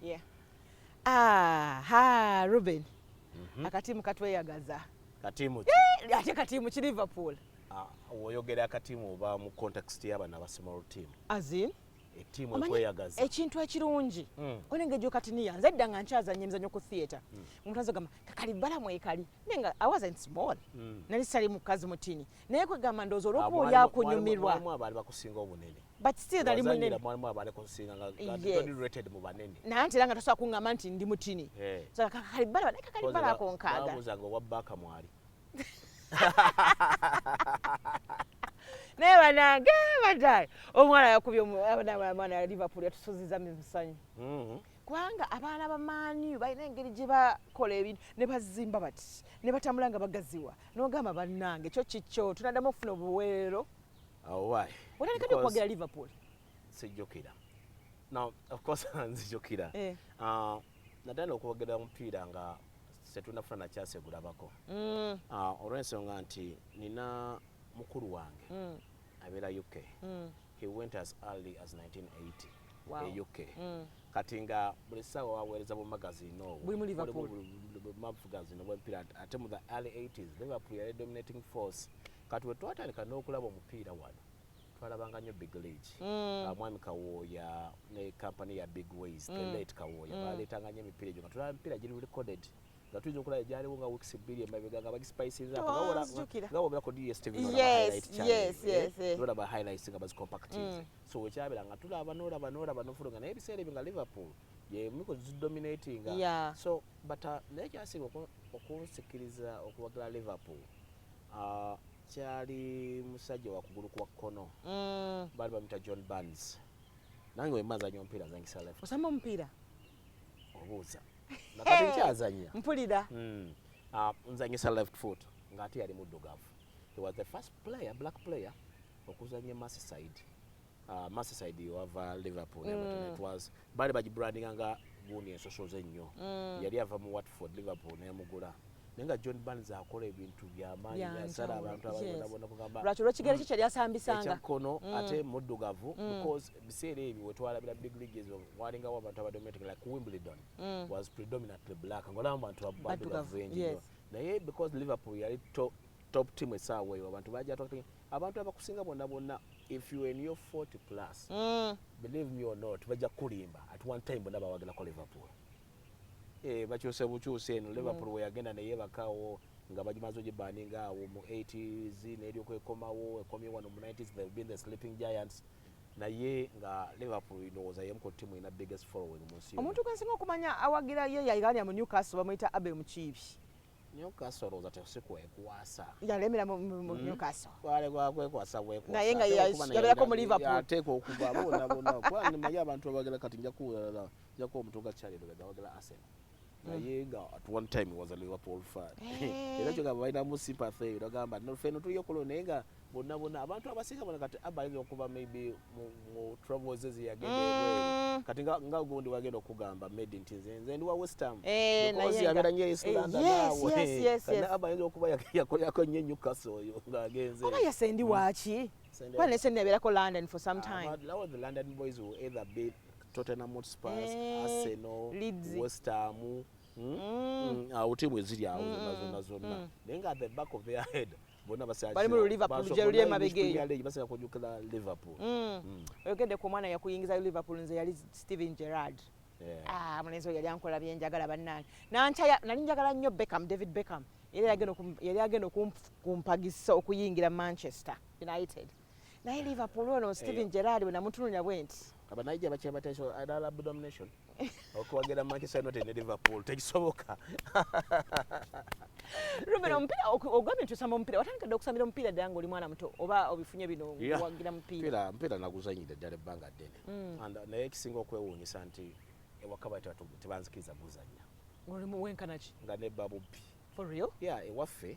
Yeah. Ah, ha, Ruben. Akatiimu katweyagaza. Katiimu ki? Eh, ate katiimu ki Liverpool. Ah, woyogera akatiimu oba mu context y'abano aba small team? As in? Ettiimu Omanyi, ekweyagaza. Ekintu ekirungi. Olina engeri gy'okatiniya. Nze dda nga nkyazannya emizannyo ku theatre. Omuntu aza ogamba kakali bbala mwekali. Naye nga I wasn't small. Nali sali mukazi mutini. Naye kwegamba ndowooza olw'okuba oli akunyumirwa. Mwalimu abaali bakusinga obunene. But still nali munene. Wazannyira mwalimu abaali kusinga nga toli rated mu banene. Naye anti era nga tosobola kuŋŋamba nti ndi mutini. So kakali bbala, naye kakali bbala ako nkaagala. Babuuzanga owa bbaaka mwali. Naye banange badaye omwana yakubye omwana ya Liverpool yatusuziza mu musanyu. Kubanga abaana ba Man U balina engeri gye bakola ebintu ne bazimba bati ne batambula nga bagaziwa n'ogamba bannange kyo kikyo tunaddamu okufuna obuweerero. Oh, why? Watandika ddi okuwagira Liverpool? Sijjukira. No, of course nzijukira. Natandika okuwagira omupiira nga tetunnafuna na chance egulabako. Olw'ensonga nti nina mukulu wange abeera UK. He went as early as 1980 e UK. Kati nga buli ssaawa waweereza mu magazine obwo. Buli mu Liverpool. Buli mu magazine obw'emipiira ate mu the early 80s Liverpool yali dominating force. Kati we twatandika n'okulaba omupiira wano twalabanga nnyo Big League. Mwami Kawooya ne company ya Big Ways, the late Kawooya, baleetanga nnyo emipiira egyo nga tulaba emipiira giri recorded. Nga tuyinza okulaba egyaliwo nga weeks 2 emabega nga bagispicinza up. Nzijukira. Nga bw'obeera ku DSTV n'olaba highlight channel, n'olaba highlights nga bazicompactinze. So wekyabera nga tulaba n'olaba n'olaba n'ofulunga naye ebiseera ebyo nga Liverpool y'emu ku zidominatinga. So but naye kyasinga okunsikiriza okuwagira Liverpool kyali musajja wa kugulu kwa kkono. Baali bamuyita John Barnes. Nange bwe mba nzannya omupiira nzanyisa left. Osamba omupiira? Obuuza. Nakati nkyazannya. Mpulira. Nzanyisa left foot ng'ate yali muddugavu. He was the first player, black player, okuzannya Merseyside. Merseyside wava Liverpool. It was baali bagibrandinga nga gundi ensosoze ennyo. Yali ava mu Watford, Liverpool n'emugula. Naye nga John Barnes akola ebintu by'amaanyi, yasala abantu ababonabona kugamba. Lwaki olw'ekigere kye kyali asambisanga? Ekyakkono ate muddugavu because biseera ebyo we twalabira big leagues walingawo abantu abadominating like Wimbledon was predominantly black ng'olaba abantu baddugavu bengi nnyo. Naye because Liverpool yali top team essaawa eyo abantu bajja abantu abakusinga bonna bonna if you in your 40 plus believe me or not bajja kukulimba at one time bonna bawagirako Liverpool. Bakyuse bukyuse eno Liverpool we yagenda ne yeebakawo nga bagimaze ogibaninga awo mu 80s n'eryoka ekomawo ekomye wano mu 90s. They've been the sleeping giants naye nga Liverpool ndowooza y'emu ku ttiimu erina biggest following mu nsi yonna. Omuntu gwe nsinga okumanya awagira ye yayiganya mu Newcastle bamuyita Abel Mukiibi. Newcastle olowooza tesikwekwasa. Yalemera mu Newcastle. Kwale kwakwekwasa bwekwasa. Naye nga Ate okuba naye yabeerako mu Liverpool. Ateekwa okuva bonna bonna. Kuba mmanyi abantu abagala kati nja kuwulala nja kuwa omuntu nga Charlie Lubega awagala Arsenal. Naye nga at one time he was a Liverpool fan. Era kyo gamba balinamu sympathy eyo bagamba no ffe eno tuli okulo naye nga bonna bonna abantu abasinga bonna kati Abba ayinza okuba maybe mu travels ze yagenda ebweru. Kati nga gundi wagenda okugamba Medi nti nze ndi wa West Ham. Because yabeera nnyo East London awo. Kati Abba ayinza okuba yakolerako nnyo Newcastle oyo ng'agenze. Oba ye Sendi waaki? Sendi Kuba ne Sendi yabeerako London for some time. But now the London boys will either be Tottenham Hotspurs, Arsenal, Leeds. West Ham, awo ttiimu eziri awo zonna zonna zonna. Naye nga at the back of their head bonna basinga Bali mu Liverpool, gye luli emabega eyo. Premier League basinga kujjukira Liverpool. Oyogedde ku mwana yakuyingiza Liverpool nze yali Steven Gerrard. Mulenzi oyo yali ankola bye njagala bannange. Nankyaya nali njagala nnyo Beckham, David Beckham. Yali agenda kumpagisa okuyingira Manchester United. Naye Liverpool ono Steven Gerrard bwe namutunulira bwe nti. Abanaija bakyabateesa adala domination. Okuwagira Manchester United ne Liverpool tekisoboka. Ruben omupiira ogambye nti osamba omupiira watandika dda okusambira omupiira ddala ng'oli mwana muto oba obifunye bino owagira mupiira? Mpira naguzannyidde ddala ebbanga ddene. And naye ekisinga okwewuunyisa nti ewaka bali tebanzikiriza guzannya. Ng'oli wenkana ki? Nga nebba bubbi. For real? Yeah, ewaffe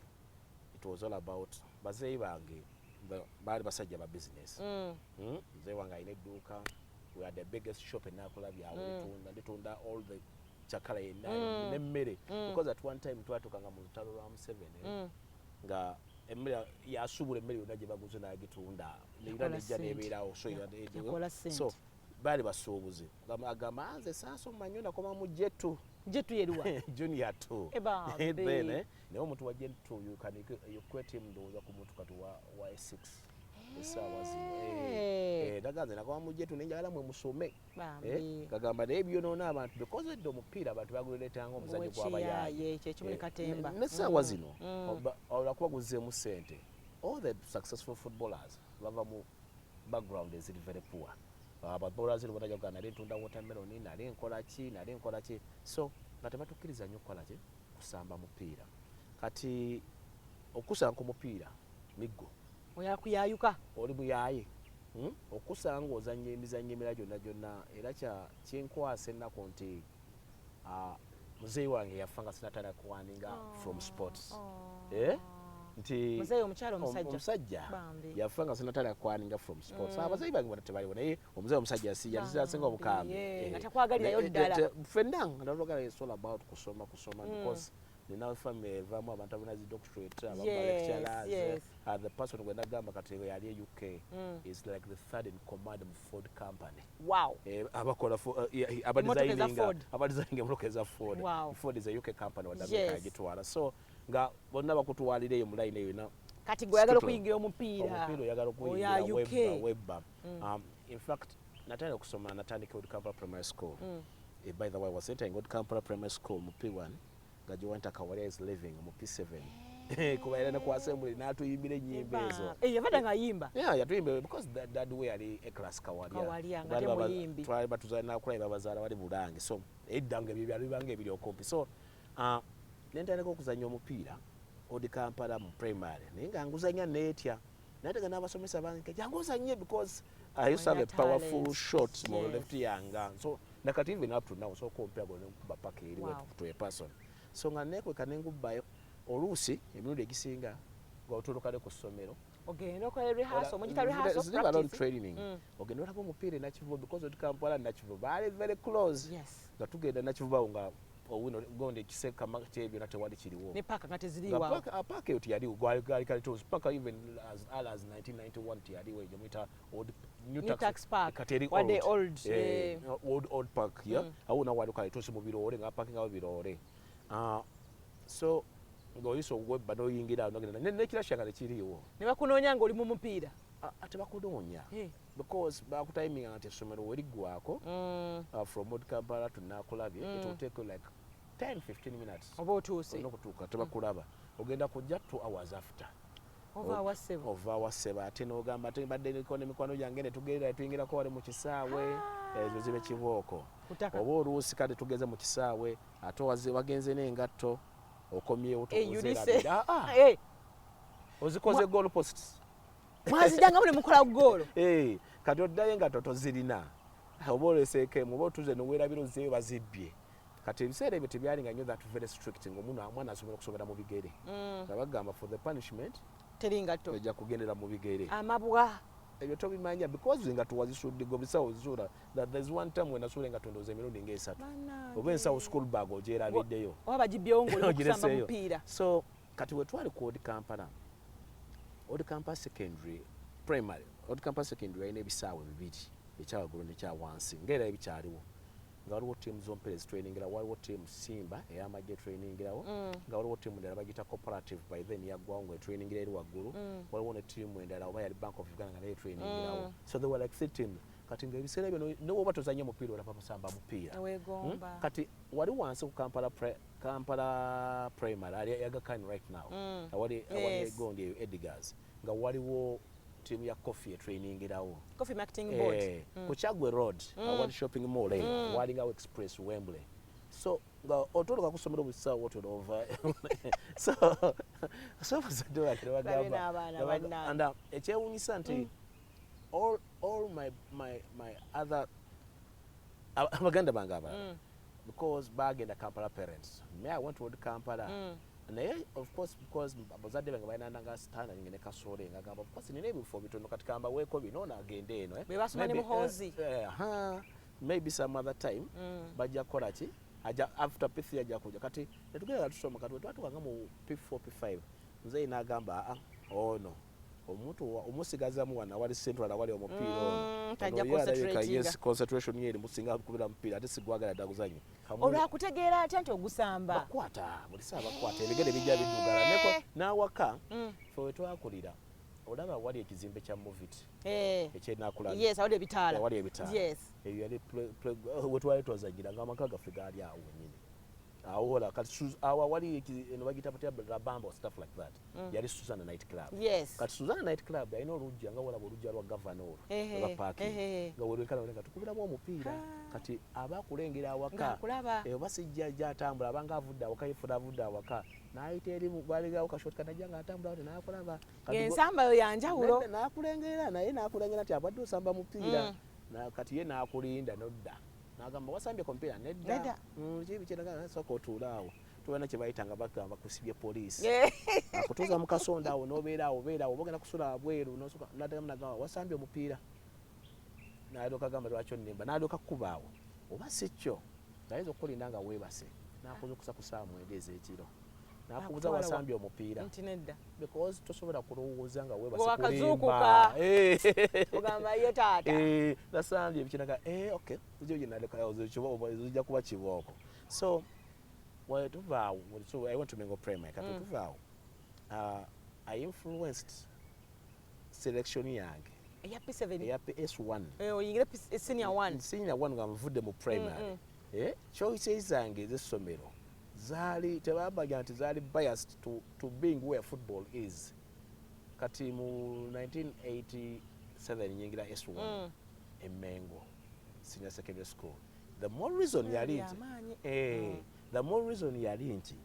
it was all about bazeeyi bange baali basajja ba business. Muzeeyi wange alina edduuka. We had the biggest shop in Nakulabye awo litunda all the chakala yenna n'emmere. Because at one time twatuukanga mu lutalo lwa Museveni nga emmere yasuubula emmere yonna gye baguze n'agitunda. Era Yakola nejja ssente. n'ebeerawo. So Yakola ssente. So Baali basuubuzi. Agamba nze saasoma nnyo, nakoma mu J2. J2 yeruwa? Junior 2. Bambi. Then naye omuntu wa J2, you can equate him, ndowooza, ku muntu kati wa S6 essaawa zino. Naganze nakoma mu J2, nenjagala mwe musome. Bambi. Kagamba naye byonoona abantu because edda omupiira abantu baguleetanga omuzannyo gw'abayaaye. Gwekiyaye, ekyo ekimuli katemba. N'essaawa zino olwakuba guzzeemu ssente, all the successful footballers bava mu background eziri very poor. Ababrazil botajja kugamba nali ntunda watermelon, nali nkola ki, nali nkola ki. So nga tebatukkiriza nnyo kukola ki, kusamba mupiira. Kati okusanga ku mupiira miggo. Oyakuyayuka. Oli muyaaye. Okusanga ozannya emizannyo emirala gyonna gyonna, era kinkwasa ennaku nti muzeeyi wange yafa nga sinatandika kuearninga from sports. Nti Muzeeyi omukyala, omusajja? Omusajja. Bambi. Yafa nga sinatandika kuearninga from sports. Abazeeyi bange bonna tebaliwo, naye omuzeeyi omusajja yasinga obukambwe. Nga takwagalirayo ddala. Ffenna nga tatwagala. It's all about kusoma, kusoma, because nina family evaamu abantu abalina zi doctorate, abamu lecturers. The person gwe nagamba kati yali e UK is like the third in command mu Ford company. Abakola Emmotoka eza Ford. Abadesigninga emmotoka eza Ford. Ford is a UK company, wadde America yagitwala. So nga bonna bakutwalira eyo mu line eyo yonna. Kati gwe oyagala Scotland. okuyingira omupiira. Omupiira oyagala okuyingira. Oyayuke. Webba webba. In fact, natandika okusoma, natandika Old Kampala Primary School. By the way, I was entering Old Kampala Primary School mu P1 nga Joanita Kawalya is living mu P7, kuba era ne ku assembly n'atuyimbira ennyimba ezo. Yavadda ng'ayimba. Yeah, yatuyimba because that way yali A class Kawalya. Kawalya, nga Baali muyimbi. Twali batuzaala nakulayi, babazaala bali Bulange, so edda nga ebyo byali bibanga ebiri okumpi. So nentandika okuzannya omupiira Old Kampala mu primary, naye nga nguzannya neetya, naye ate nga n'abasomesa bange, jangu ozannye, because I used to have a Olina powerful talent. shot mu left yanga. So nakati even up to now osooka omupiira gwo nenkuba paka eri to a person. So nga nekweka nengubbayo oluusi emirundi egisinga ng'otuuka ne ku ssomero. Ogenda okola rehearsal, mugita rehearsal, Leave alone practice. training. Ogenda olaba omupiira e Nakivubo, because Old Kampala Nakivubo baali very close. Nga tugenda Nakivubo awo nga owino gonde ekiseka kyebyo tewali kiriwo. Ne paaka nga Nga teziriiwo. Paaka eyo teyaliwo, gwali gwali kalitozi paka even as early as 1991 teyaliwo, egyo muyita old new New Tax Park. Kati eri Wadde old. Old, yeah. Old park, yeah. Awo nawo waliwo kalitosi mu biroole, nga parkingawo biroole. So ng'oyisa ogwebba n'oyingira awo n'ogenda n'ekirasha nga tekiriiwo. Ne bakunoonya ng'oli mu mupiira. Tebakunoonya because bakutiminga nti essomero weriggwako, from Old Kampala to Nakulabye, it will take you like 10 15 minutes. Oba otuuse. Olina okutuuka, tebakulaba, ogenda kujja 2 hours after. Ova awassebo. Ova wasseba, ate n'ogamba ate mbadde ndiko n'emikwano gyange ne tugenda tuyingirako wali mu kisaawe, ezo zibe kibooko. Kutaka. Oba oluusi kale tugeze mu kisaawe, ate wagenze n'engatto, okomyewo, Ulise. tukuzeerabira. Ozikoze goal posts. Mwazijangamu ne mukola goolo. Kati oddayo engatto tozirina, oba oleseeko emu, oba otuze neweerabira ozzeeyo bazibbye. Kati ebiseera ebyo tebyalinga nnyo that very strict, ngaomuntu omwana asobola okusomera mu bigere, nga bagamba for the punishment Teri ngatto. ojja kugendera mu bigere. Amabwa. Ebyo tobimanya because engatto wazisudde gwe bisawo ozisuula. That there's one time when nasuula engatto ndowooza emirundi ng'esatu, oba ensawo school bag ogyerabiddeyo. Oba bagibyewo ng'oli mu kusamba Ogireseeyo. mupiira. So kati we twali ku Old Kampala, Old Kampala Secondary, Primary, Old Kampala Secondary yalina ebisaawe bibiri, ekyawaggulu nekyawansi, ngaera ebikyaliwo, nga waliwo tiimu z'omupiira ezitrainingira. Waliwo tiimu Simba ey'amagye etrainingirawo, nga waliwo tiimu endala bagiyita Cooperative, by then yaggwawo, nga etrainingira eri waggulu. Waliwo ne tiimu endala oba yali Bank of Uganda, nga nayo etrainingirawo. So there were like three teams. Kati nga ebiseera ebyo ne woba tozanya mupiira, olaba basamba mupiira. Weegomba. Kati wali wansi ku Kampala Primary ali Aga Khan right now, awali egondi eyo Edgars, nga waliwo tiimu ya coffee etrainingirawo. Coffee Marketing Board. Ku Kyagwe Road, awali shopping mall eyo, walingawo Express Wembley. So nga otoloka ku ssomero bulisaawo otolova. So bazadde bange ne Labe n'abaana bagamba bannange. And ekyewuunyisa nti all my other abaganda bange abalala, because bagenda Kampala parents, me I went to Old Kampala. Naye of course because abazadde bange balinanga standard ngene kasole, nga gamba of course nina ebifo bitono, kati kamba weeko bino nagenda eno, eh. Bwe basoma ne Maybe, Muhoozi. Maybe some other time bajja kukola ki, aja after P3 ajja kuja. Kati netugenda tusoma, kati wetwatukanga mu P4 P5, nze n'agamba, aa, ono Omuntu omusigazamu wano awali central, awali omupiira ono. Tajja Ono ye alabika, concentratinga. Yes, concentration ye eri musinga kubira mupiira, ate sigwagala dda guzanyo. Olwakutegeera atya nti ogusamba? Bakwata buli saa, bakwata ebigere bijja biddugala. N'awaka fe we twakulira, olaba wali ekizimbe kya Movit ekyenakulana. Yes, awali ebitaala. Awali ebitaala. Eyo yali we twali twazanyira, nga amaka gaffe gaali awo wenyini awo. Ola kati awo awali eno bagiyita batya, Rabamba or stuff like that, yali Susana Night Club. Kati Susana Night Club yalina olujja nga walaba olujja lwa gavana olwo lwa parking, nga werwekala nga tukubiramu omupiira. Kati aba akulengera awaka. Ng'akulaba. Oba sijja gyatambula, abanga avudde awaka, yefuna avudde awaka n'ayita eri baligawo ka shortcut, najja ng'atambula ati n'akulaba. Kati Ng'ensamba yo yanjawulo. Nedda, n'akulengera naye n'akulengera nti abadde osamba mupiira. Kati ye n'akulinda nodda, n'agamba, "Wasambye ku mupiira?" "Nedda." Nedda. Kibi kyenaga, sooka otuule awo." Tulina kye bayitanga bagamba kusibye poliisi. Akutuuza mu kasonda awo n'obeera awo, obeera awo, oba ogenda kusula wabweru, n'osooka n'addamu n'agamba, "Wasambye omupiira?" N'alyoka agamba, "Lwaki onnimba?" N'alyoka kuba awo, oba si kyo ayinza okukulinda nga weebase n'akuzukusa ku ssaawa 9 ez'ekiro n'akubuuza, Akutwala wa? "Wasambye omupiira?" Nti nedda. Because tosobola kulowooza nga weebase. Wakazuukuka. Kulimba. Ogamba ye taata. Nasambye ebikinaga, okay, ekyo zijja kuba kibooko. So wetuvaawo, so I went to Mengo Primary. Kati tuvaawo, I influenced selection yange eya P7. Eya PS1. Oyingire senior one. Senior one nga nvudde mu primary. Choices zange ez'essomero zaali tebambaga nti zaali biased to being where football is. Kati mu 1987 nyingira S1 e Mengo Senior Secondary School. The more reason yali nti Amaanyi. The more reason yali nti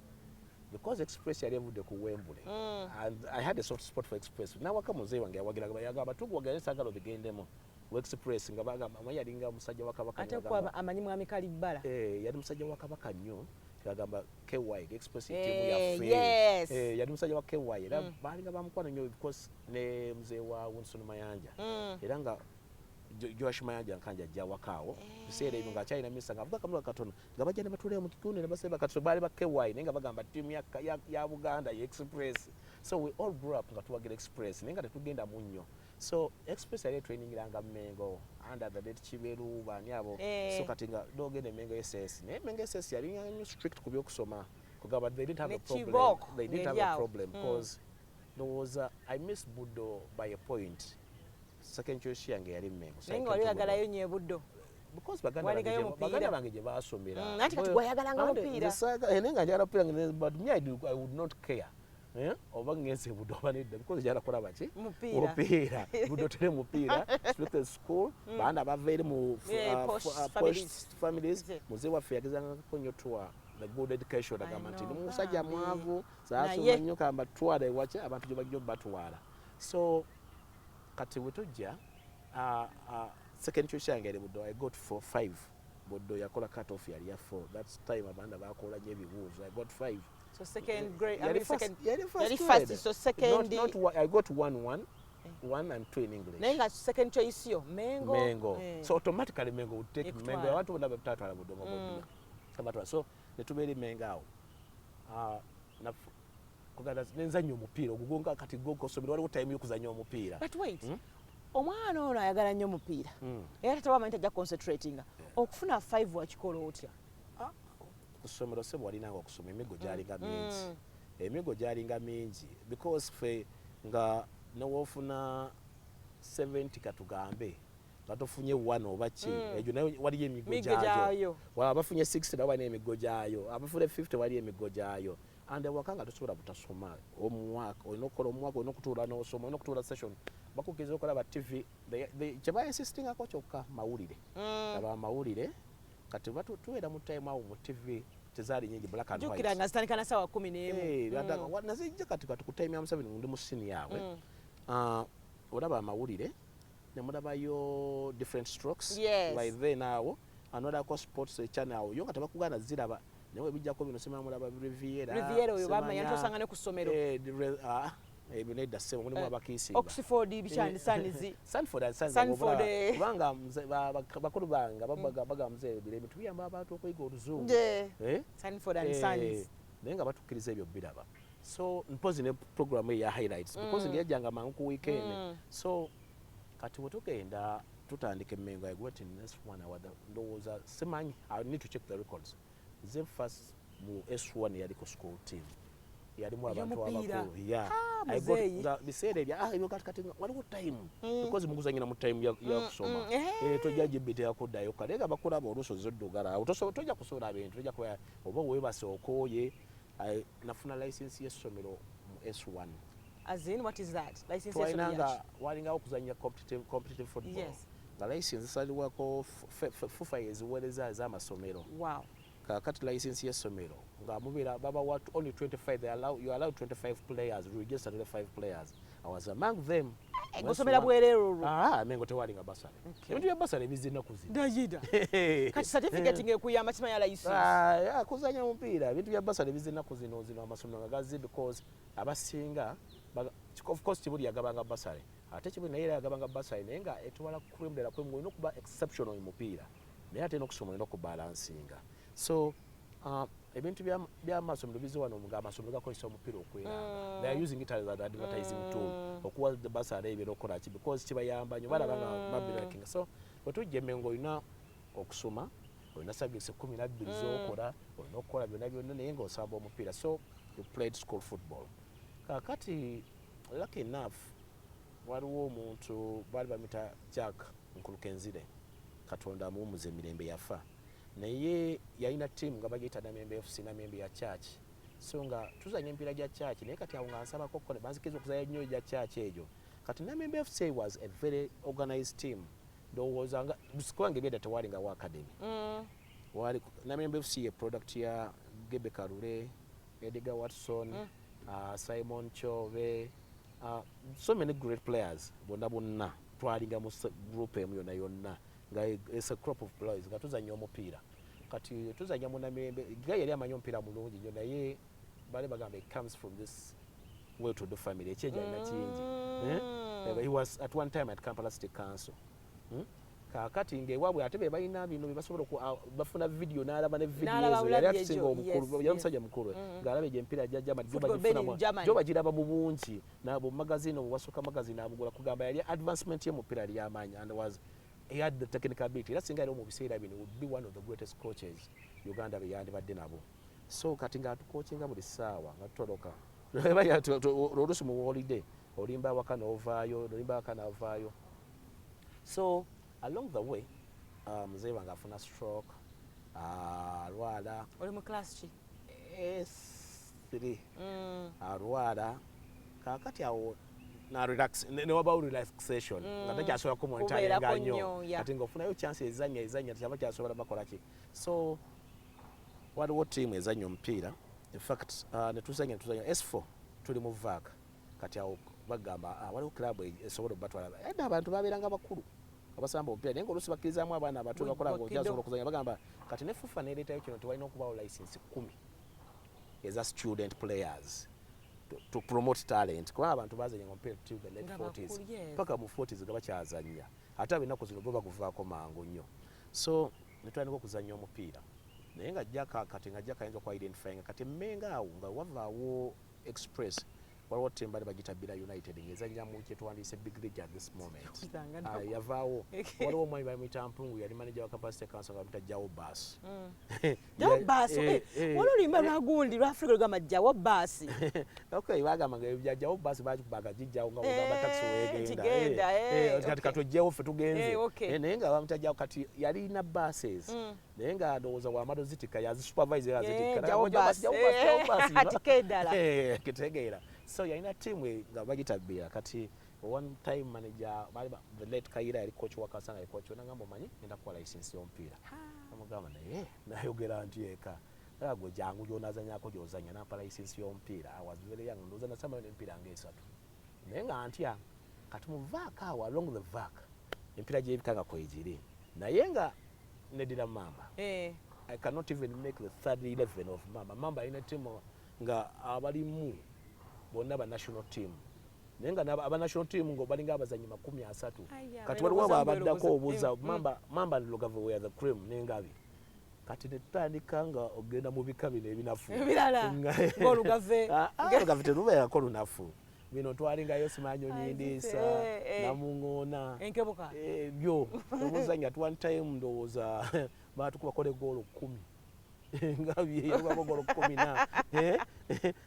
because Express yali evudde ku Wembley and I had a soft spot for Express. Nawaka muzeeyi wange yawagiraga, yagamba, "Tuguwagala, saagala obigendemu ku Express." Nga bagamba amanyi yalinga musajja wa Kabaka Ate nnyo, kuba agamba, amanyi mwami Kalibbala. Yali musajja wa Kabaka nnyo, agamba KY Express ttiimu yaffe. Yali musajja wa KY era baalinga bamukwano nnyo because ne mzee wa Winson Mayanja, era nga Joash Mayanja Nkanja ajja awakaawo biseera ebyo ng'akyalina misa, ng'avuga akamotoka katono, nga bajja ne batuulayo mu kikundi ne baseba. Kati baali ba KY, naye nga bagamba ttiimu ya Buganda ye Express. So we all grew up nga tuwagira Express, naye nga tetugenda mu nnyo. So Express yali etrainingiranga Mengo under the late Kiberu, baani abo. So kati nga nogenda Mengo SS, naye Mengo SS yali nnyo strict ku byokusoma, kugamba they didn't have Ne a problem. Kibooko They didn't have ng'eri a awo. problem because ndowooza I missed Buddo by a point. Second choice yange yali Mengo. So I Naye nga came wali to oyagalayo Buddo. nnyo ebuddo. Because baganda Waligayo bange mupiira. Baganda bange gye baasomera. Anti kati gweoyagalanga mupiira. Nze naye nga njagala mupiira, but me I would not care. Oba ngenze Buddo oba nedda, because njagala kulaba ki? Mupiira. Mupiira. Buddo tere mupiira. Selected school, baana bava eri mu posh posh families. Families. Muzeeyi waffe yagezangako nnyo tuwa the good education, I agamba nti know, ndi musajja bambi. mwavu, saasoma Naye. nnyo, kamba twala ewaki abantu gye bajja batwala. So kati bwe tujja, second choice yange yali Buddo. I got 4 5. Buddo yakola cut off yali ya 4. That's time abaana bakola nnyo ebibuuzo. I got 5. So second grade, I Yali mean first, second yali first yali grade. first, so second Not, not one, I got 1 1 1 and 2 in English. Naye nga second choice yo Mengo. Mengo. So automatically Mengo would take Ekutwala. Mengo. Abantu bonna betatwala Buddo nga Buddo tabatwala. So netubeera e Mengo awo. Kuganda nenzanya omupiira ogwo nga kati gwo gosomero, waliwo time y'okuzanya omupiira. But wait, omwana ono ayagala nnyo omupiira, era tata wamanyi tajja concentratinga, okufuna 5 wakikola otya? Ku ssomero sebo walinanga okusoma, emiggo gyalinga mingi, emiggo gyalinga mingi, because ffe nga newoofuna 70, katugambe nga tofunye 1 oba ki, egyo nayo waliyo emiggo Miggo gyayo. gyayo. Abafunye 60 nabo balina emiggo gyayo, abafune 50 waliyo emiggo gyayo. And awaka nga tosobola butasoma omwaka, olina okukola omwaka, olina okutuula n'osoma, olina okutuula session, bakukkiriza okulaba TV. Kye bainsistingako kyokka mawulire, aba amawulire. Kati tubeera mu time awo mu TV tezaali nyingi, black and Jjukira white. nga zitandika na sawa 11. Nazijja kati ku time ya Museveni, ndi mu senior yaabwe. Ah, olaba amawulire nemulabayo Different Strokes. By then awo anolako sports channel awo yo nga tebakugaana ziraba, naye webijjako bino simanya mulaba Riviera. Riviera oyo bamanya simanya- ntosanga ne ku ssomero. Ebyo nedda ssebo, mulimu abakiisinga. Oxford bikyandisanizi. Sanford and Sons. Sanford, Obulaba. Kubanga bakulu bange baga mzee biro ebintu biyamba abantu okuyiga oluzungu. Sanford and Sons. Naye nga batukkiriza ebyo biraba. So mpozi ne program eya highlights, because ngeyajjanga mangu ku weekend. So kati bwe tugenda tutandika emmengo, I went in S1, ndowooza simanyi, I need to check the records. Nze first mu S1 yaliko school team, yalimu abantu Ey'omupiira. abakulu, yeah. Ah, I got muzeeyi. nga biseera ebyo, ah, ebyo kati waliwo time, because muguzanyira mu time ya kusoma. Eh, tojja gibiteeka kuddayo kale nga bakulaba olusozi oddugala awo tojja kusobola bintu, tojja kuba oba weebase okooye. Nafuna license y'essomero mu S1. As in, what is that? License Twalina y'essomero nga yaki? walingawo okuzanya competitive football, nga license esalibwako FUFA, eziweereza ez'amasomero. Kakati license y'essomero nga mubeera babawa only 25, they allow, you allow 25 players, register 25 players. I was among them. Eh, ng'osomera bwereere olwo? Ah, mengo tewalinga basale. Ebintu bya basale bizze ennaku zino. Ndayida kati certificate ng'ekuyamba kimanya license. Ah, yeah, kuzanya mupiira, ebintu bya basale bizze ennaku zino. Zino amasomero nga gazze because abasinga of course Kibuli yagabanga basale, ate Kibuli naye era yagabanga basale, naye nga etwala crème de la crème. Olina okuba exceptional mu mupiira, naye ate n'okusoma olina okubalansinga. So ebintu by'amasomero bizze wano nga amasomero gakozesa omupiira okweranga. They are using it as an advertising tool okuwa the basale ebyo n'okukola ki, because kibayamba nnyo, balaba nga babirakinga. So bwe tujja emengo, olina okusoma, olina subjects 12 zokola, olina okukola byonna byonna, naye ng'osamba omupiira. So you played school football. Kakati lucky enough, waliwo omuntu baali bamita Jack Nkulukenzire, Katonda amuwumuza emirembe, yafa, naye yalina ttiimu nga bagiyita Namembe FC, Namembe ya church. So nga tuzanya emipiira gya church, naye kati awo nga nsabako okukola, banzikiriza okuzanya nnyo egya church egyo. Kati Namembe FC was a very organized team. Ndowooza nga kubanga ebyedda tewalingawo academy. Wali Namembe FC ye product ya Gebe Kalule, Edgar Watson, Simon Chove, so many great players. Bonna bonna twalinga mu group emu yonna yonna, nga it's a crop of players nga tuzanya omupiira. Kati tuzanya mu Namirembe, ga yali amanyi omupiira mulungi nnyo, naye bali bagamba it comes from this well to do family, ekyejo alina kingi. Eh? He was at one time at Kampala City Council. Kaakati ng'ewaabwe ate be balina bino bye basobola bafuna video n'alaba ne video N'alaba ezo. bulabi Yali atusinga egyo, omukulu, yali omusajja mukulu, ng'alaba egyo emipiira gya Germany, gyo Football bagifuna Ben in Germany. gyo bagiraba mu bungi nabo magazine obwo wasooka magazine abugula. Kugamba yali advancement y'omupiira yali y'amaanyi and was he had the technical ability. Era singa yaliwo mu biseera bino, would be one of the greatest coaches Uganda be yandibadde nabo. So kati ng'atukoochinga buli ssaawa nga tutoloka oluusi mu holiday, olimba awaka n'ovaayo, olimba awaka n'ovaayo. So along the way, muzeeyi wange afuna stroke, alwala. Oli mu class ki? S3. Alwala, kaakati awo na relax ne wabawo relaxation nga takyasobola kumonitoringa Kubeerako nnyo. nnyo, yeah. Kati ng'ofunayo chance ezanya tyaba kyasobola bakola ki. So waliwo tiimu ezanya omupiira, in fact netuzanya S4, tuli mu vac. Kati awo bagamba, ah, waliwo club esobola obatwala. Edda abantu babeeranga bakulu abasamba omupiira, naye ngaoluusi bakkirizaamu abaana abato bakola Bakido. ngaokyasobola okuzanya. Bagamba kati ne FUFA nereetayo kino, tewalina okubaawo license 10 eza student players to promote talent, kubanga abantu bazanya omupiira till the late Nga 40s, bakulu, yes. paka mu 40s nga bakyazanya. Ate abo ennaku zino bo baguvaako mangu nnyo. So netutandika okuzanya omupiira, naye nga jaka kati nga jaka ayinza okuidentifyinga. Kati emmenga awo nga wavaawo express, waliwo team bali bagita Bira United ng'ezanya mu kyetwandiise big league at this moment. Kizanga Ah, nako. yavaawo. Okay. Waliwo omwami bamuyita Mpungu, yali manager wa Kampala City Council, nga bamuyita Jawo Bus. Jawo Bus, waliwo oluyimba lwa gundi lwa Afrika lugamba Jawo Bus. Okay, bagamba nga ebya Jawo Bus bagikubaga gijjawo nga ogamba taxi weegenda. Kigenda, Kati katujjewo ffe tugenze. Eh, naye nga bamuyita Jawo, kati yalina buses, naye nga ndowooza wamala ozitikka yazisupervise yazitikka. Jawo Bus. Jawo Bus, Jawo Bus. Ati keddala. Kitegeera. So yalina tiimu nga bagita Bbira. Kati one time manager bali the late Kayira yali coach wa Kasanga, yali coach, nagamba, "Omanyi ngenda kuwa license y'omupiira." Namugamba, naye nayogera nti eka era gwe jangu gyonazanyako gyozanya. Nampa license y'omupiira. I was very young, ndowooza nasamayo n'emipiira ng'esatu, naye nga ntya. Kati mu vac awo, along the vac, emipiira gy'ebika nga kwegiri, naye nga nedira Mamba. I cannot even make the third 11 of Mamba. Mamba alina tiimu nga abalimu bonna ba national team, naye nga aba national team ngo balinga abazanyi 30. Aya, Kati waliwo abo berowoza abaddako mbwerowoza. obuza. Mamba, Mamba and Lugave were the cream n'engabi. Kati ne tutandika nga ogenda mu bika bino ebinafu. Ebirala, ng'olugave. Ah, ah, olugave terubeerako lunafu. Bino twalingayo simanyo nyindiisa, namuŋoona, enkebuka, byo omuzannya. At one time ndowooza baatukubako ne goolo 10, nga byeyabako goolo 10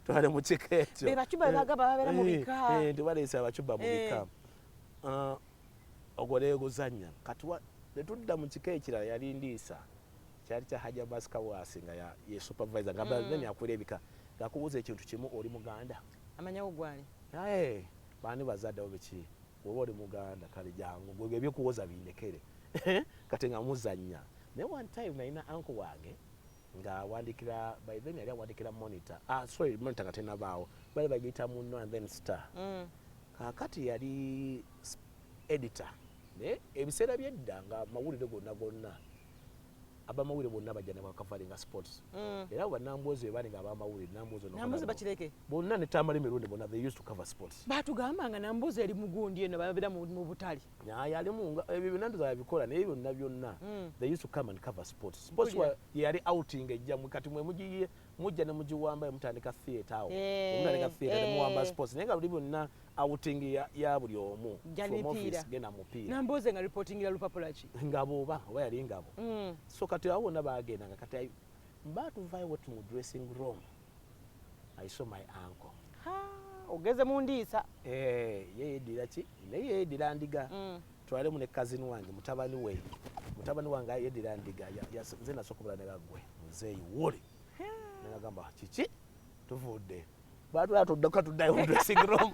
twali mu kika ekyo. Be bacuba bebagamba babeera mu bika. Tebaleese abacuba mu bika. Ah, ogwo neeguzannya. Kati ne tudda mu kika ekirala, yali ndiisa, kyali kya Hajja Basikawasi nga ye supervisor, nga then akwira ebika, ng'akubuuza ekintu kimu: oli Muganda? Amanyawo gwali. Aye, baani bazadde bo, biki? Oba oli Muganda, kale jangu gwe ebyokuwoza bindekere. Kati nga muzannya. Naye one time nalina uncle wange ng'awandikira, by then yali awandikira Monitor, ah, sorry, Monitor nga tenabaawo, bali bagiyita Munno and then Star. Kaakati yali editor, naye ebiseera byedda nga mawulire gonna gonna, abamawulire bonna bajja ne bakavalinga sports. Era bannambozi bwe bali nga abamawulire, Nambozi Nambuzi bakireke. Bonna ne Tamala emirundi bonna, they used to cover sports. Batugamba nga Nambuzi eri mugundi eno, babeera mu butale. Yalimu nga ebyo byonna ndoza yabikola, naye byonna byonna they used to come and cover sports. Sports Mpulira. Yali outing ejja kati mwe mugiye mujja ne mugiwamba, mutandika theatre awo, Eh, mutandika theatre ne muwamba sports, naye nga luli byonna outing ya buli omu Jja from mipiira. office genda mupiira. Nambuzi nga reportingira lupapula ki? Ngabo oba yali ngabo. So kati awo bonna bagendanga. Kati mba tuvayo wetu mu dressing room, I saw my uncle. Ha, ogeze mu ndiisa. Eh, ye yeddira ki, naye yeddira ndiga. Twalemu ne cousin wange, mutabani we, mutabani wange yeddira ndiga. Nze nasooka ne gaggwe muzeeyi wole, nagamba kiki, tuvudde batula tuddaka tuddayo mu dressing room.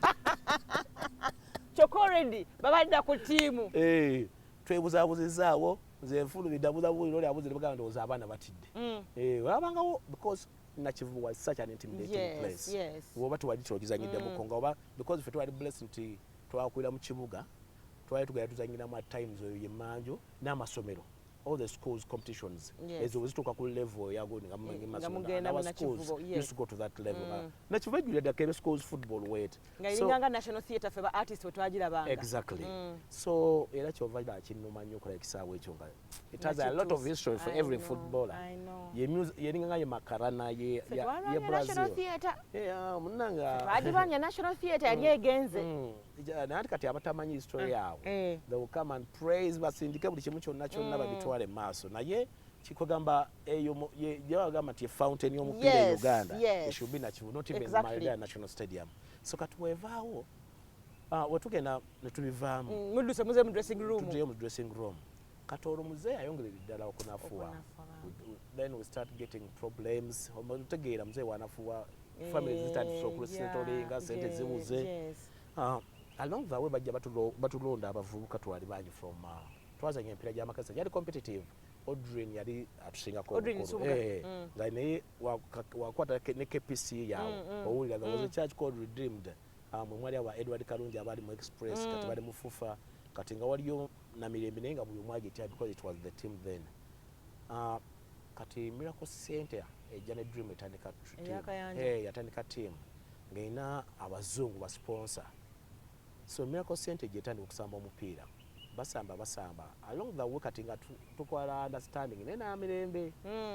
Kyokka already babadda ku ttiimu. Eh, twebuzabuzizaawo, nze nfulumidde abuzabuulira oli abuze, nebagamba ndowooza abaana batidde. Eh, wabangawo because Nakivubo was such an intimidating place. Woba tewali kyogizanyiddemuko nga oba because ffe twali blessed nti twakulira mu kibuga, twali tugenda tuzanyiramu at times oyo yemanjo n'amasomero, all the schools competitions. Ezo bwe zituuka ku level eyagundi nga Nga mugenda mu Nakivubo, yes. Used to go to that level. Nakivubo ejjulira ddaka ebe schools football wet. Nga eringanga National Theatre, ffe ba artist we twagirabanga. Exactly. So era kyova kinnuma nnyo okola ekisaawe ekyo nga it has a lot of history for I every know, footballer. I know. Ye yeringanga ye Makarana ye Ffe ye twalwanya National Brazil. Theatre. Yeah, munanga. Twagirwanya National Theatre, yali egenze. Naye ate kati abatamanyi history yaabwe, they will come and praise, basindike buli kimu kyonna kyonna, babitwale mu maaso, naye kikwegamba eyo gyebagamba nti fountain y'omupiira e Uganda, it should be Nakivubo, not even Makerere National Stadium. So kati wevaawo, wetugenda ne tubivaamu. Mudduse muze mu dressing room. Tuddeyo mu dressing room. Kati olwo muzeeyi ayongerera ddala okunafuwa. Okunafuwa. Then we start getting problems. Otegeera muzeeyi wanafuwa, family zitandise okusettlinga, sente zibuze. Along the way bajja batulonda abavubuka, twali bangi from twazanya emipiira gy'amakanisa, gyali competitive. Odrin yali atusingako Odrin obukulu. Nsubuga. Eh, nga naye wakwata ne KPC yawo, owulira there was a church called Redeemed, mwe mwali aba Edward Kalungi abali mu Express, kati bali mu FUFA, kati nga waliyo Namirembe, naye nga buli omu agitya because it was the team then. Kati Miracle Center ejja ne Dream etandika team. Ey'Akayanja. Eh, yatandika team ng'erina abazungu ba sponsor. So Miracle Center gyetandika okusamba omupiira, basamba basamba along the way, kati nga tukola understanding naye Namirembe.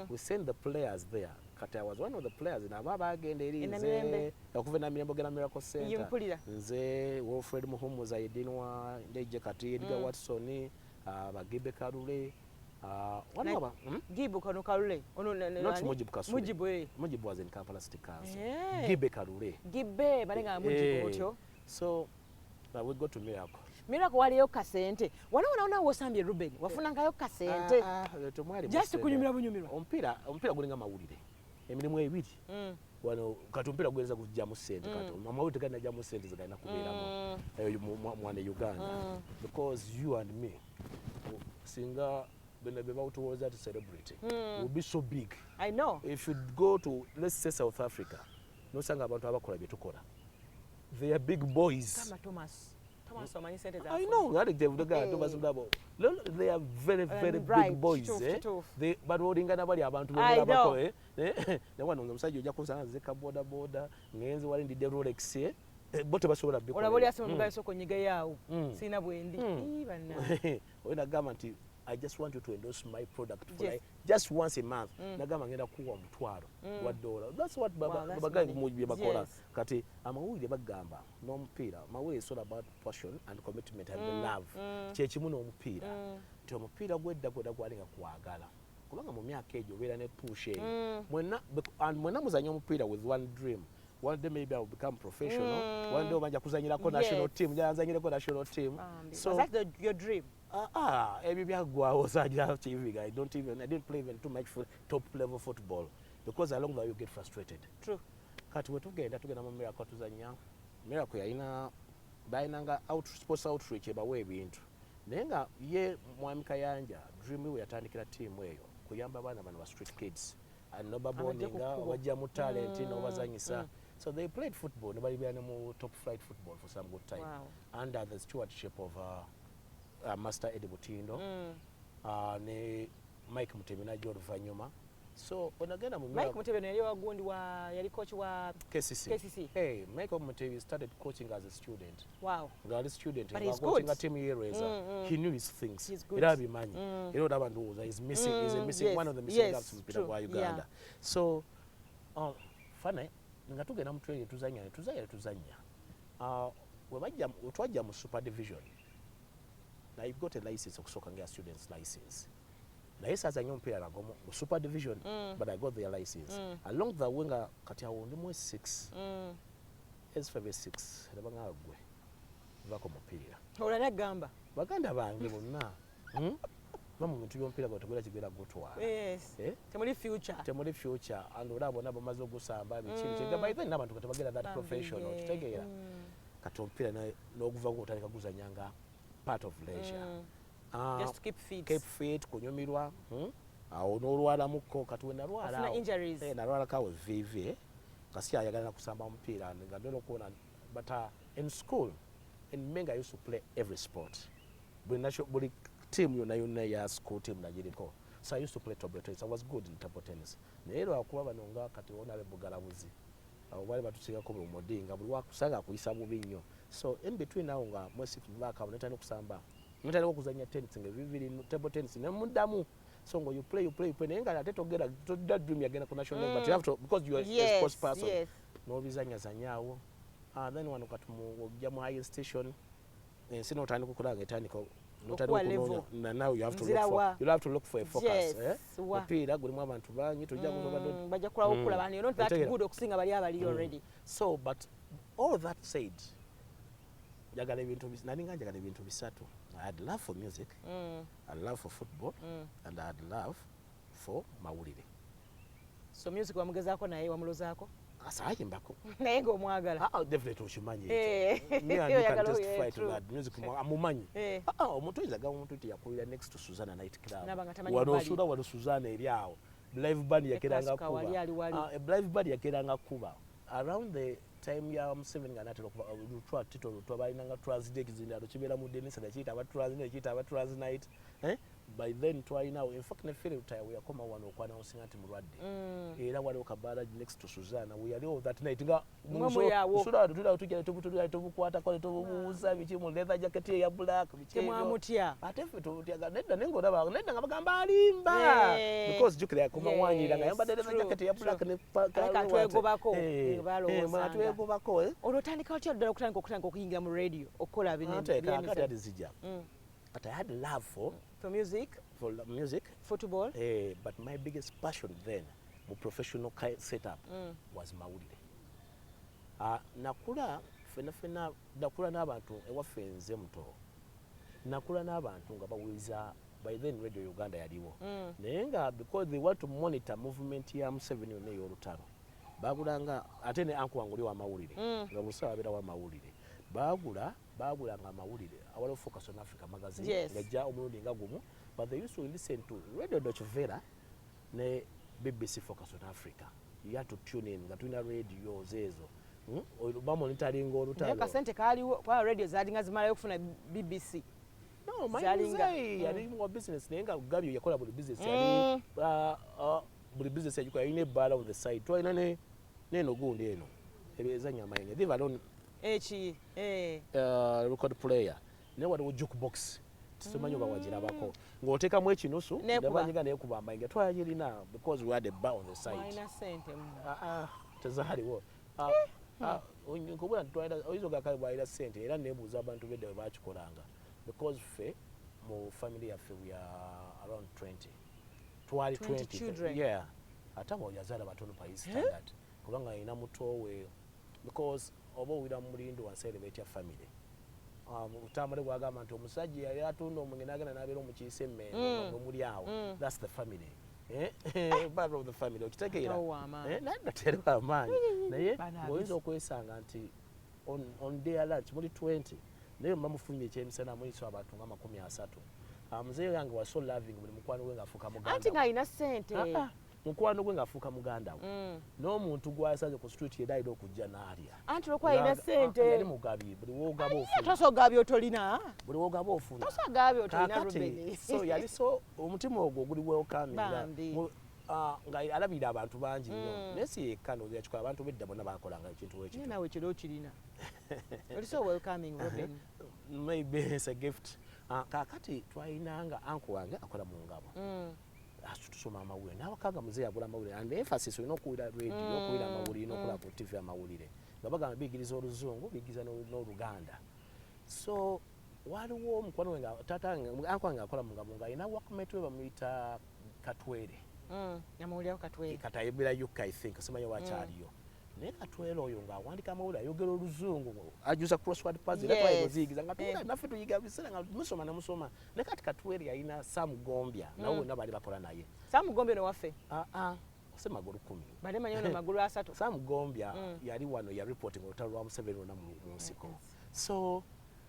We send the players there. Kati I was one of the players nabo abagenda eri. E Namirembe. Nze okuva e Namirembe ogenda Miracle Center. Mpulira. Nze Wilfred Muhumuza Edinwa Ndejje, kati Edgar Watson, Bagibe Kalule, waliwo Gibu kano Kalule ono Not ani? Mujibu Kasule. Mujibu, eh. Mujibu was in Kampala City Council. Eh. Gibe Kalule. Gibe bale nga Mujibu Eh, otyo. So we go to Miracle. Miracle waliyo kasente waliwo naona wosambye Ruben wafunangayo kasente? Ah, ah, temwali Just musente. kunyumirwa bunyumirwa. Omupiira gulinga mawulire, emirimu ebiri wano. Kati omupiira guyinza kujjamu sente, kati amawulire teganajjamu sente zegalina kubeeramu mwana Uganda, because you and me, singa bino bye bawutuwooza ti celebrity will be so big. I know. If you go to, let's say, South Africa, nosanga abantu abakola bye tukola, they are big boys. Kama Thomas, Thomas omanyi sente I know nga they Thomas Ndabo. No, no, they are very very Right, big boys, kituufu, eh. kituufu. They baloolinga nabali abantu I bemulabako know. eh. Eh, ne wano omusajja ojja kunsanga nzeka boda boda ngenze wali ndidde Rolex, eh. Eh, bo tebasobola bikola. Olaba oli asoma mugayo, sooka onyigeyo awo. Sirina bwendi. Mm. Ii, banna. Oyo nagamba nti I just want you to endorse my product for like just once a month. Nagamba ngenda kuwa 1,000 gwa dola. That's what Wow, that's money. bye bakola. Kati amawulire bagamba n'omupiira, amawulire is all about passion and commitment and love. Kyekimu n'omupiira, nti omupiira gwedda gwedda gwalinga kwagala, kubanga mu myaka egyo obeera ne push eyo mwenna and mwenna muzanya omupiira with one dream: one day maybe I will become professional, one day oba nja kuzanyirako national team, njala nzanyireko national team. Bambi. So Was that your dream? Ah, ah, ebyo byaggwawo, sagira TV. I didn't play even too much for top level football because along the way you get frustrated. True. Kati wetugenda tugenda mu Miracle, tuzanya Miracle, yalina balinanga sports outreach ebawa ebintu, naye nga ye Mwami Kayanja dream we yatandikira ttiimu eyo kuyamba abaana bano ba street kids Abajja ku nobaboninga kkubo. Obajjamu talent n'obazanyisa. So they played football ne balibeera ne mu top flight football for some good time under the stewardship of Master Eddie Butindo ne Mike Mutebi najja oluvannyuma. So wenagenda mu Mike Miracle- Mutebi yali wagundi wa, yali coach wa KCC. KCC. Hey, Michael Mutebi started coaching as a student. Ng'ali student But he's nga coaching good. team yereza. He knew his things. He's good. Era abimanyi. Era olaba ndowooza he's missing, he's a missing one of the missing gaps mu mupiira gwa Uganda. So fane nga tugenda mu training, tuzannya ne tuzannya ne tuzannya. We twajja mu super division. Now you got a license okusooka nga students license. Naye saazanya omupiira nago mu super division, but I got their license. Along the way nga kati awo ndi mu S6. S5 S6 ne gwe vako mupiira. Olwo agamba? Baganda bange bonna, Va mu bintu by'omupiira gwe tegwera kigwera gutwala. Eh? Temuli future. Temuli future and olaba bonna bamaze ogusamba biki biki. By then n'abantu nga tebagenda that Bambi, professional, kitegeera? Kati omupiira n'oguva gutandika guzanya nga part of leisure. Ah, Just to keep fit. Keep fit, kunyumirwa, Awo n'olwalamukko. Kati we nalwala Ofuna awo, injuries. Eh, nalwalako awo evviivi nga sikyayagala na kusamba mupiira nga ndina okuwona. But in school in Mengo I used to play every sport. Buli team yonna yonna ya school team nagiriko. So I used to play table tennis. I was good in table tennis, naye lwakuba bano nga kati honorable Galabuzi abo baali batusigako buli mudi nga buli wakusanga akuyisa bubi nnyo. So in between awo nga mwesivaakawo netandika okusamba, netandika okuzanya tennis nga ebibiri table tennis nemuddamu. So nga you play, you play, you play, naye nga ate togera todda dream yagenda ku national level, but you have to because you are a sports person. N'obizanyazanya awo. Ah, then wano kati ojja mu high station, ensi n'otandika okulaba nga etandika n'otandika Okuwa okunoonya. level. Now you have to look Nzira for, wa? you have to look for a focus. Eh? Wa. Mupiira gulimu abantu bangi, tojja kuba Bajja kulawo okulaba you're not that Otegeera? good okusinga bali abali already. So but all that said, njagala ebintu nalinga njagala ebintu bisatu. I had love for music, I had love for football, and I had love for mawulire. So music wamugezaako naye wamulozaako? Asaayimbako. Naye ng'omwagala. Ah, definitely okimanyi Eh. ekyo. Me and you can Oyagala, testify to true. that. Music amumanyi. Eh. Ah, ah, omuntu oyinza gamba omuntu nti yakulira next to Suzana night club. Naba nga tamanyi Wano bali. osula wano Suzana eri awo. Live band yakeranga Classical kuba. wali ali wali. Ah, live band yakeranga kuba. Around the time ya Museveni nga natera okuva Lutwa, Tito Lutwa, balinanga Transday zindalo kibeera mu Denisa nekiyita aba Trans, nekiyita aba Trans night. Eh? By then twalinawo, in fact ne Philip Lutaaya we yakoma wano okwanawusinga nti mulwadde. Era waliwo kabaala next to Suzana, we yaliwo that night nga Mwe muli awo. nsula wano tujja tubukwatako ne tububuuza biki mu leather jacket eya black biki ebyo. Temwamutya? Ate ffe tumutyaga nedda, naye ng'olaba nedda nga bagamba alimba Eh. because jjukira yakoma wanyira nga ayambadde leather jacket eya black ne Aleka atwegobako, Eh, nga balowoozanga. eh, atwegobako, eh. Olwo otandika otya ddala okutandika okuyingira mu radio okukola bino Ate kaakati ebyemizannyo? ati zijja, but I had love for For music. For music. Football. Eh, but my biggest passion then mu professional setup was mawulire. Nakula fena fena nakula n'abantu ewaffe, nze muto, nakula n'abantu nga bawuliza. By then Radio Uganda yaliwo, naye nga because they want to monitor movement ya Museveni yonna ey'olutalo, bagulanga ate ne anku wange oli wamawulire, nga busawa abeera wamawulire, bagulanga amawulire awaliwo Focus on Africa magazine, ng'ejja omulundi nga gumu. But they used to listen to Radio Deutsche Welle ne BBC Focus on Africa. You had to tune in nga tulina radios ezo. Bamonitoringa Naye olutalo. Kasente kaaliwo kubanga radio zaalinga zimalayo okufuna BBC. No, my Zalinga. mzee yali wa business, naye nga Gabyo yakola buli business, yali buli business yagikola, yalina ebbaala on the side. Twalina ne neno gundi eno ezanya amayinja, leave alone Eki record player, naye waliwo jukebox. Simanyi oba wagirabako, ng'oteekamu ekinusu Nekuba. nebanyiga nekuba amayinja. Twagirina because we had a bar on the side. Mwalina sente mmwe. Ah, ah, tezaaliwo. Ah, ah, nkubula nti oyinza ogakale bwalina sente, era nebuuza abantu bedda bwe bakikolanga, because ffe mu family yaffe we are around 20, twali 20 20 children. Yeah, ate abo yazaala batono by his standard, kubanga alina mutowe, because oba owira mu mulindo wansi ere betya family. Tamale gwagamba nti omusajja yali atunda omwenge n'agenda n'abeera omukiise emmengo nga mwe muli awo. That's the family. Eh, part of the family, okitegeera? Atawo w'amaanyi. Eh, naye nga teri w'amaanyi, naye Bano ng'oyinza okwesanga nti on their lunch muli 20, naye muba mufunye ekyemisana muyisa abantu nga 30. Ah, muzeeyi yange was so loving, buli mukwano gwe ng'afuuka muganda Anti we. ng'alina sente. Ah, ah, mukwano gwe ng'afuuka muganda we, n'omuntu gwasanze ku street yena alina okujja n'alya. Anti olwokuba alina sente. Yali mugabi, buli wogaba ofuna. Tosoga byotolina. Buli wogaba ofuna. Tosoga byotolina. Kaakati Ruben. so yali so omutima ogwo oguli welcoming Bambi. Nga alabirira abantu bangi nnyo, naye si yekka ndowooza yakikola, abantu bedda bonna bakolanga ekintu Naye wekityo. naawe kiro okirina, oli so welcoming, Ruben. Maybe it's a gift. Ah, kaakati twalinanga uncle wange akola mu ngabo. Ah, tusoma amawulire nawakanga muzeeyi agula amawulire, and emphasis olina okuwulira radio, okuwulira amawulire n'okulaba ku TV amawulire, nga bagamba biyigiriza oluzungu, biyigiriza n'oluganda. So waliwo omukwano we nga taata wange, uncle wange akola mu ngabo, nga alina workmate we bamuyita Katwere. Namawulirako Katwere. Katayebera UK, I think, simanyi wakyaliyo, naye Katwere oyo ng'awandika amawulire, ayogera oluzungu, ajuza crossword puzzle era twali kuziyigiza nga tuwulira naffe tuyiga biseera nga musoma nemusoma. Naye kati Katwere yalina Sam Gombya, nabo bonna baali bakola naye. Sam Gombya no waffe. Ah, ah, si magulu 10. Bale manyi ono magulu 3. Sam Gombya yali wano ya reporting olutalo lwa Museveni lwonna mu nsiko. So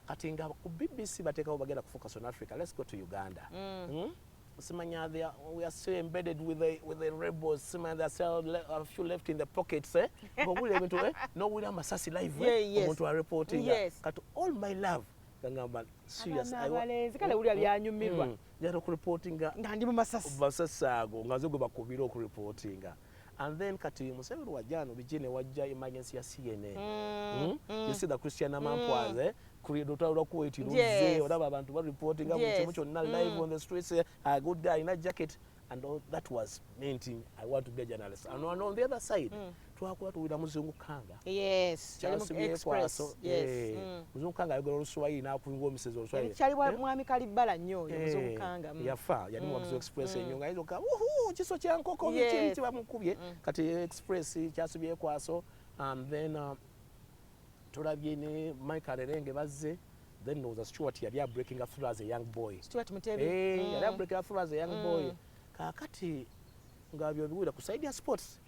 kati nga ku BBC bateekawo bagenda ku Focus on Africa, let's go to Uganda. Simanya we are still embedded with the rebels, simanya there are still a few left in the pockets, eh? Ng'owulira ebintu, eh? N'owulira amasasi live, eh? Omuntu a reporting. Kati all my love gangamba serious. Abaana abalenzi kale wulira byanyumirwa. Njagala okureportinga nga ndi mu masasi. Masasi ago nga nze gwe bakubira okureportinga. And then kati Museveni wajja no biki ne wajja emergency ya CNN. You see the Christian Amanpour, eh? Lutalo lwa Kuwait luzze, olaba abantu bareportinga buli kimu kyonna live on the streets, eh, a good guy in a jacket and all that was meant I want to be a journalist. And on the other side twakula tuwulira Muzungu Kanga. Yes, yali mu Charles Byekwaso. Express. Yes. Muzungu Kanga ayogera oluswayiri n'akunga omusezi oluswayiri. Kyali Eh? mwami Kalibbala nnyo oyo Muzungu Kanga. Yafa, yali muwagizi Express ennyo, nga ayinza okugamba uhu kiso kya nkoko biki kibamukubye. Kati Express Charles Byekwaso, and then tulabye ne Michael Erenge bazze. Then ndowooza Stuart yali breaking through as a young boy. Stuart Mutebi. Eh, yali breaking through as a young boy. Kaakati nga byobiwulira ku side ya sports,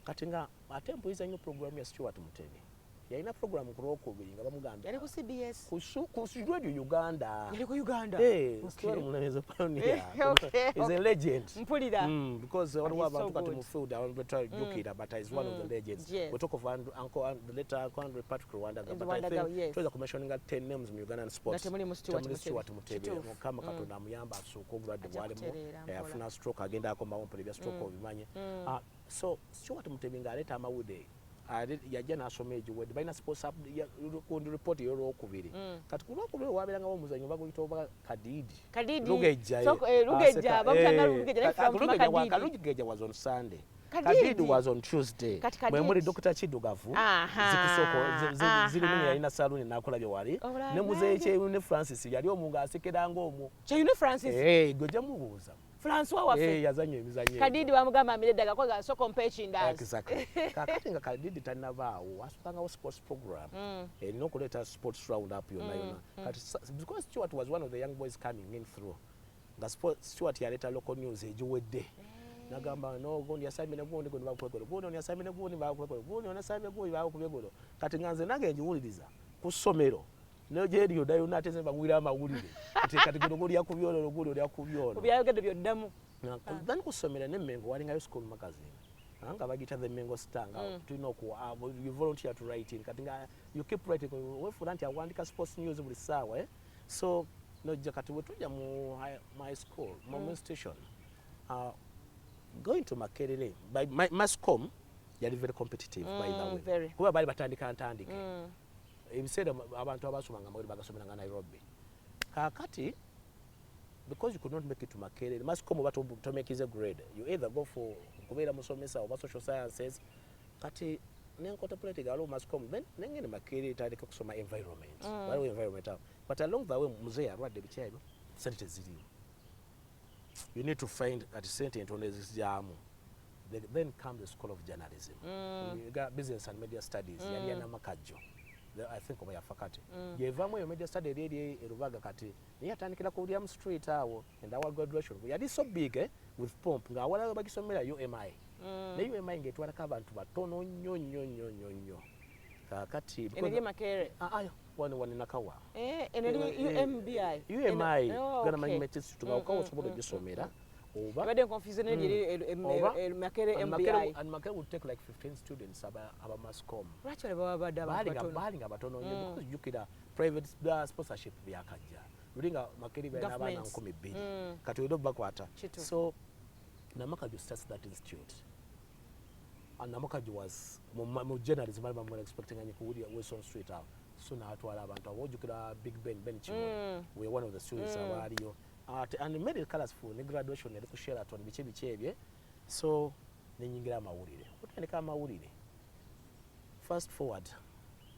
kati nga ate mpuliza nnyo program ya Stuart Mutebi. Yalina program ku Lwokubiri nga bamugamba Yali ku CBS. ku Radio Uganda. Yali ku Uganda. Eh, Stuart Mutebi is a pioneer. He's a legend. Mpulira. Because waliwo He's so abantu kati good. mu field abantu betajjukira, but he's one of the legends. We talk of Andrew, Uncle, the later Uncle Andrew Patrick Rwandaga, but I Rwandaga, think yes. tuyinza kumentioninga 10 names mu Ugandan sports. Nga temuli mu Stuart Temuli Mutebi. Stuart Mutebi. Kituufu. Mukama Katonda amuyamba asuuka obulwadde Ajja bwalimu. kutereera Eh, mpola. afuna stroke, agenda akomawo mpola, ebya stroke obimanyi. Ah, so Stuart Mutebi ng'aleeta amawulire, yajja n'asoma egiwedde balina sports kundi report ey'olwokubiri. Kati ku lwokubiri wabeerangawo omuzannyo baguyita oba Kadidi. Kadidi. Lugejja. So, eh, Lugejja, bamutanga Lugejja, naye ffe bamutuma Kadidi. Lugejja was on Sunday. Kadidi. Kadidi was on Tuesday. Kati Bwe muli Kadidi. Dr. Kidugavu, Aha, aha. zirumini yalina saluni nakulabye wali Obulala ne muzeeyi Kyeyune Francis yali omu ng'asekeranga omwo. Kyeyune Francis. Eh, gwe ojja mubuuza. Francois Eh, waffe. yazannya emizannyo egyo. Kadidi bamugamba amire eddagala koga sooka ompa ekindaazi. Exactly. Kaakati nga Kadidi tannabaawo, wasookangawo sports program erina okuleeta sports round up yonna yonna. Kati because Stuart was one of the young boys coming in through, nga Stuart yaleeta local news egiwedde, nagamba no gundi yasambye ne gundi, gundi bakubye golo, gundi ono yasambye ne gundi bakubye golo, gundi ono yasambye gundi bakubye golo. Kati nga nze nange ngiwuliriza ku ssomero negyeri yonna yonna, ate nze bagwira amawulire nti kati guno guli yakubye ono, guli oli yakubye ono. Byayogedde byoddamu. Then ku ssomero ne Mengo walingayo school magazine, ah, nga bagiyita the Mengo Star, nga tulina oku you volunteer to write in. Kati nga you keep writing, wefuula nti awandika sports news buli ssaawa, eh? So nojja kati bwe tujja mu high school, mu institution, going to Makerere by my, masscom yali very competitive, by the way, very. kuba baali batandika ntandike ebiseera abantu abasomanga amawulire bagasomeranga Nairobi. Kaakati Because you could not make it to Makerere, mass comm oba tomakinze grade, you either go for kubeera musomesa oba social sciences. Kati nencontemplating alo mass comm, then nengende Makerere tandika kusoma environment. Waliwo environment awo, but along the way muzeeyi alwadde, biki ebyo, sente teziriwo. You need to find kati sente entono ezizyamu. Then comes the School of Journalism. You got Business and Media Studies. Yali yanamakajjo, I think oba yafa kati. Yevaamu eyo media study eri erubaga. Kati naye yatandikira ku William Street awo, and our graduation yali so big, eh, with pomp, ng'awalala bagisomera UMI. Naye UMI ng'etwalako abantu batono nnyo nnyo nnyo nnyo nnyo. Kaakati Eno eri Makerere? Ah, ah, wano Nakawa. Eh, eno eri UMBI? UMI. Oh, Uganda okay. Management Institute, nga okawo osobola ogisomera oba Ebadde confuse neri eri Makerere and MBI. Makerere, and Makerere would take like 15 students aba mass comm. Lwaki bale baba badde abantu Baali nga batono? Baali nga batono nnyo because jjukira private sponsorship byakajja luli nga Makerere balina abaana Government. 2000. Kati olina obakwata. Kituufu. So Namakaju starts that institute, and Namakaju was mu journalism, bali bamu expecting anyi ku Wilson Street awo. So n'atwala abantu abo, ojjukira Big Ben, Ben Kimuli. We one of the students abaaliyo. And made it colorful ne graduation yali ku Sheraton, biki biki ebye. So nenyingira amawulire, otandika amawulire. Fast forward,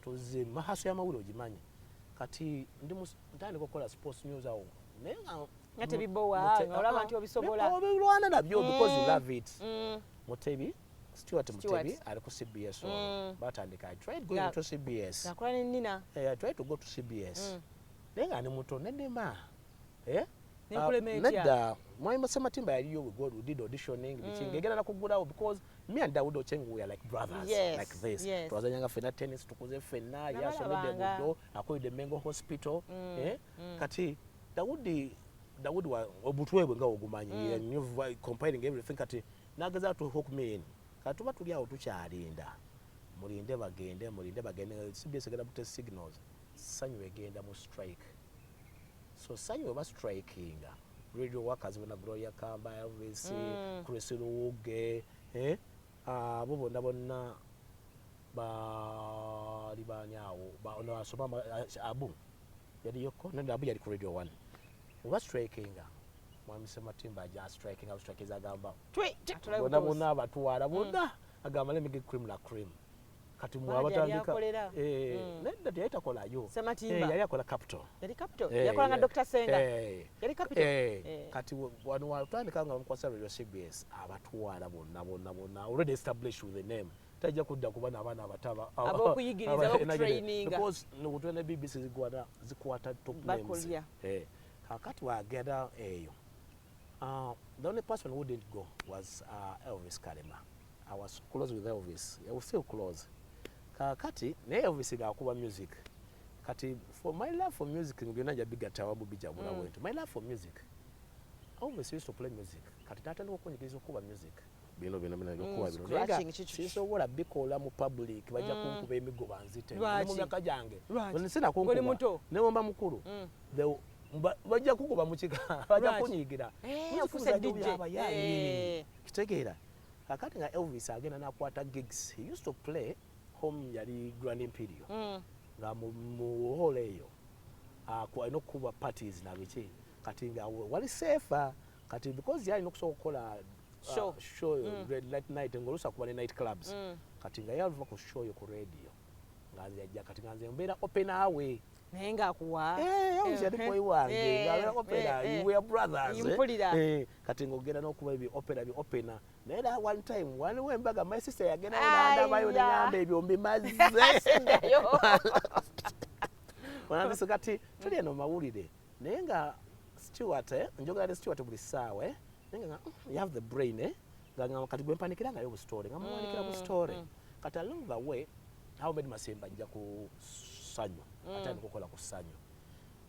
tuze mahaso y'amawulire ogimanyi. Kati ndi ntandika okukola sports news awo, naye nga Nga tebibowa, nga olaba nti obisobola. Obirwana nabyo because you love it. Mutebi Stuart, Stuart. Mutebi ali ku CBS olwo. Batandika, I tried going to CBS. Nakola ne Nina. Eh, I tried to go to CBS naye nga ndi muto nedema, eh? Nekulema etya? Nedda, mwami Sematimba yaliyo. We go, we did auditioning, biki, ngegenda nakugulawo because me and Daud Ocheng, we are like brothers, like this. Twazanyanga ffenna tennis, tukuze ffenna, ye asomedde Nabalabanga. Buddo, akolidde Mengo Hospital. Eh? Kati Daudi obutwe bwe nga ogumanyi. Compiling everything, kati nageza to hook me in. Kati tuba tuli awo tukyalinda, mulinde bagende, mulinde bagende, CBS egenda bute signals, Sanyu egenda mu strike. So Sanyu oba strikinga, radio workers bona, Gloria Kamba, Elvis, Chris Luwuge, eh? Abo bonna bonna baali baani awo. Ono asoma abu yaliyoko, nandi abu yali ku Radio 1. Oba strikinga, mwami Sematimba aja striking, strikinga, agamba Atulayo bonna butosi. Bonna abatwala bonna, agamba, "Let me get cream la cream." Kati mwe Kubanga yali abatandika akolera. Eh, nedda, teyali takolayo. Sematimba. Eh, yali akola Capital. Yali Capital. Eh, Yakola nga Dr. Senga. Eh. Yali Capital. Eh, Eh. kati wano watandika nga bamukwasa radio CBS, abatwala bonna bonna bonna already established with the name, tajja kudda kuba n'abaana abato Ab'okuyigiriza, ab'okutraininga. Because nokutwala ne BBC zikwata top names. Bakulya. Eh, kakati wagenda eyo, the only person who didn't go was Elvis Kalema. I was close with Elvis. I was still close. Kakati naye Elvis ng'akuba music. Kati for my love for music, byonna nja bigatta awamu bijabula bwentyo. My love for music, Elvis used to play music. Kati natandika okunyigiriza okukuba music, bino bino bino ebyokuba bino, naye nga Scratching, sisobola bikola mu public, bajja kunkuba emigo banzite. Lwaki? Ne mu myaka gyange. Lwaki? Sinakunkuba. Ng'oli muto? Ne wemba mukulu. Bajja kukuba mu kika, bajja Lwaki? kunyigira. Eh, Music ofuuse muzannyo DJ. byabayaaye. Eh. Kitegeera, kakati nga Elvis agenda nakwata gigs, he used to play home, yali Grand Imperial. Nga mu hall eyo alina okukuba parties na biki. Kati nga wali safer kati because yali alina okusobola okukola Show. Show red light night, ng'oluusi akuba ne night clubs. Kati nga yava ku show yo ku radio, nga nze yajja, kati nga nze mbeera open awe. Naye ng'akuwa. Eh, Elvis yali boy wange, ng'abeera opera, we are brothers, eh. Mpulira. Eh, kati ng'ogenda n'okuba ebi opera bi opena. Naye era one time waliwo embaga, my sister yagendayo n'andabayo, Aya. neŋŋamba ebyo mbimaze. Siddayo. Wanandise kati tuli eno mawulire, naye nga Stewart, eh, njogera ne Stewart buli ssaawa, eh, naye nga you have the brain, eh, nga ngamba kati gwe mpanikira ngayo busitore, nga muwanikira busitore. Kati along the way Ahmed Masemba ajja ku Ssanyu, atandika okukola ku Ssanyu.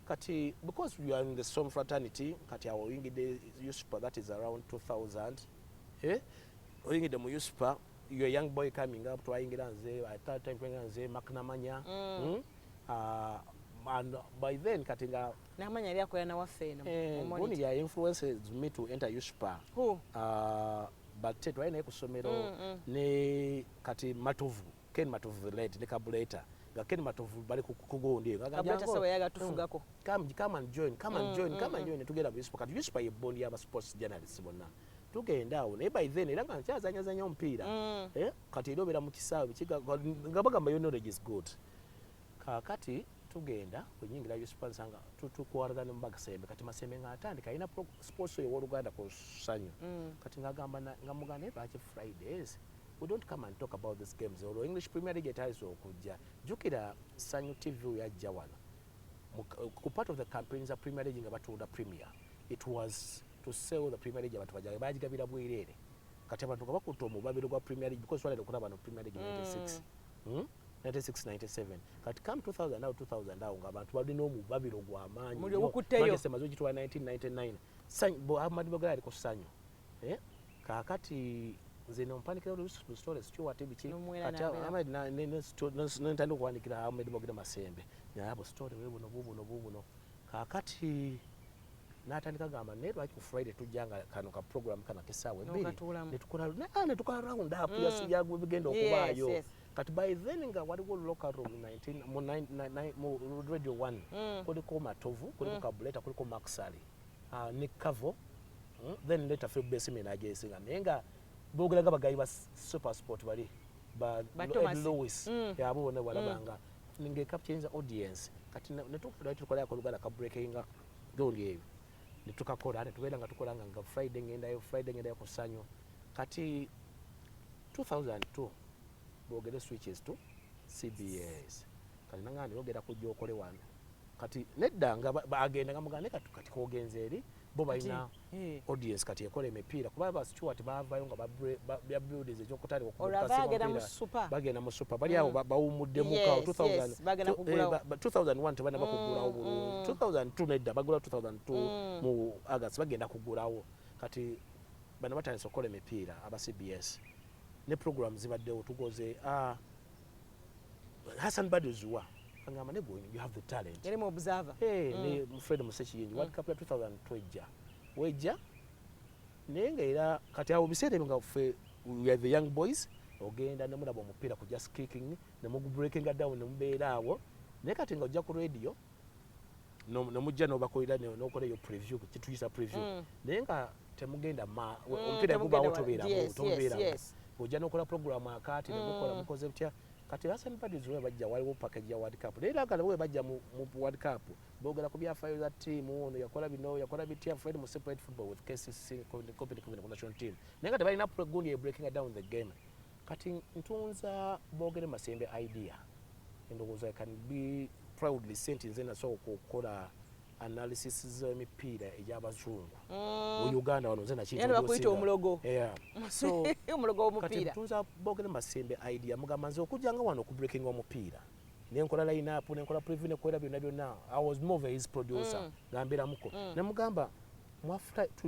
Kati because we are in the same fraternity, kati awo oyingidde USPA, that is around 2000, eh? Oyingidde mu USPA, you're a young boy coming up. Twayingira nze at that time, twayingira nze Makinamanya. And by then kati nga Namanya yali akolera nawaffe eno eh, mu gundi Monitor. ya influences me to enter USPA. Who? But twali naye ku ssomero ne kati Matovu. Ken Matovu late ne Kabuleta, nga Ken Matovu bali ku gundi eyo. Kabuleta sawa yaga tufugako. Come and join, come and join, come and join. Tugenda mu USPA. Kati USPA ye body y'aba sports journalists bonna. Tugenda awo, naye by then era nga nkyazanyazanya omupiira. Eh, kati era obeera mu kisaawe nga bagamba your knowledge is good. Kaakati tugenda kwenyingira USPA, nsanga tukwalana ne Masembe. Kati Masembe ng'atandika alina sports oyo ow'Oluganda ku Ssanyu. Kati ng'agamba nga mugamba, naye lwaki Fridays we don't come and talk about these games? Olwo English Premier League etandise okujja. Jjukira Sanyu TV yajja wano ku part of the campaigns za Premier League, nga batunda Premier. It was to sell the Premier League, abantu bajaga bagigabira bwereere. Kati abantu nga bakutta omubabiro gwa Premier League because twalina okulaba no Premier League 96, 96, 97. Kati come 2000 awo, 2000 awo, ng'abantu balina omubabiro gw'amaanyi Muli nnyo. ogukutteyo. Manchester maze ogitwala 1999. Ahmad Bogere ali ku Ssanyu. Eh? Kaakati nze nompandikira story Stewart biki. N'omuwera Kati n'abeera. Ahmed nentandika okuwandikira Ahmed Bogere Masembe abo story webuno bubuno bubuno. Kaakati n'atandika gamba, naye lwaki ku Friday tujja nga kano ka program kano ak'essaawa 2 N'okatuulamu. Netukola round up ya bigenda okubaayo. Kati by then nga waliwo locker room 19 mu mu Radio 1. Kuliko Matovu, kuliko Kabuleta, kuliko Maxali, Nick Cavo, then later Phil Besime n'ajesinga, naye nga boogera nga bagayi ba Super Sport bali ba Ba Ed Thomas. Lewis. Abo bonna walabanga ng'ecapturinga audience. Kati netukolako Oluganda ka breakinga gundi ebyo netukakola, netubeera nga tukola nga Friday ngendayo, Friday ngendayo ku Ssanyu. Kati 2002 Boogere switches to CBS. Kati nangamba ogenda kujja okole wano. Kati nedda nga bagenda nga mugamba, naye kati kogenze eri bo balina audience kati ekola emipiira, kuba ba Stewart baavayo nga ba buildings ekyokutandika. Olwo ava agenda mu Super. Bagenda mu Super, bali awo bawummuddemu kawo. 2000 Yes, bagenda kugulawo. 2001 tebanaba kugulawo bulungi. 2002 nedda, bagula 2002 mu August, bagenda kugulawo. Kati bano batandise okukola emipiira aba CBS ne program zibaddewo. Tugoze Hassan Baduzuwa agamba, ne gwe you have the talent. Yali mu Observer. Hey, ne Fred Musekiyingi. World Cup ya 2002 ejja wejja, naye nga era kati awo biseera ebyo nga ffe we are the young boys, ogenda nemulaba omupiira ku just kicking nemugubreakinga down nemubeera awo. Naye kati nga ojja ku radio nemujja nobakolera nokola eyo preview, kituyisa preview, naye nga temugenda omupiira temugenda gubaawo, tobeeramu, tobeeramu. Ojja nokola program akati nemukola mukoze butya. Kati Hassan Badis we bajja waliwo package ya World Cup, naye era nga we bajja mu World Cup boogera ku byafaayo za ttiimu, ono yakola bino, yakola bitya. Fred Muse played football with KCC company ku national team, naye nga tebalina gundi e breaking down the game. Kati ntunza Boogere Masembe idea, endowooza I can be proudly say nti nze nasooka okukola analysis z'emipiira egy'abazungu mu Uganda wano, nze Era ne bakuyita omulogo. Yeah. So omulogo kati w'omupiira. Ntunza Boogere Masembe idea, mugamba nze okujjanga wano okubreakinga omupiira, nenkola line up, nenkola preview, nekola byonna byonna. I was more of a his producer, ngamberamuko nemugamba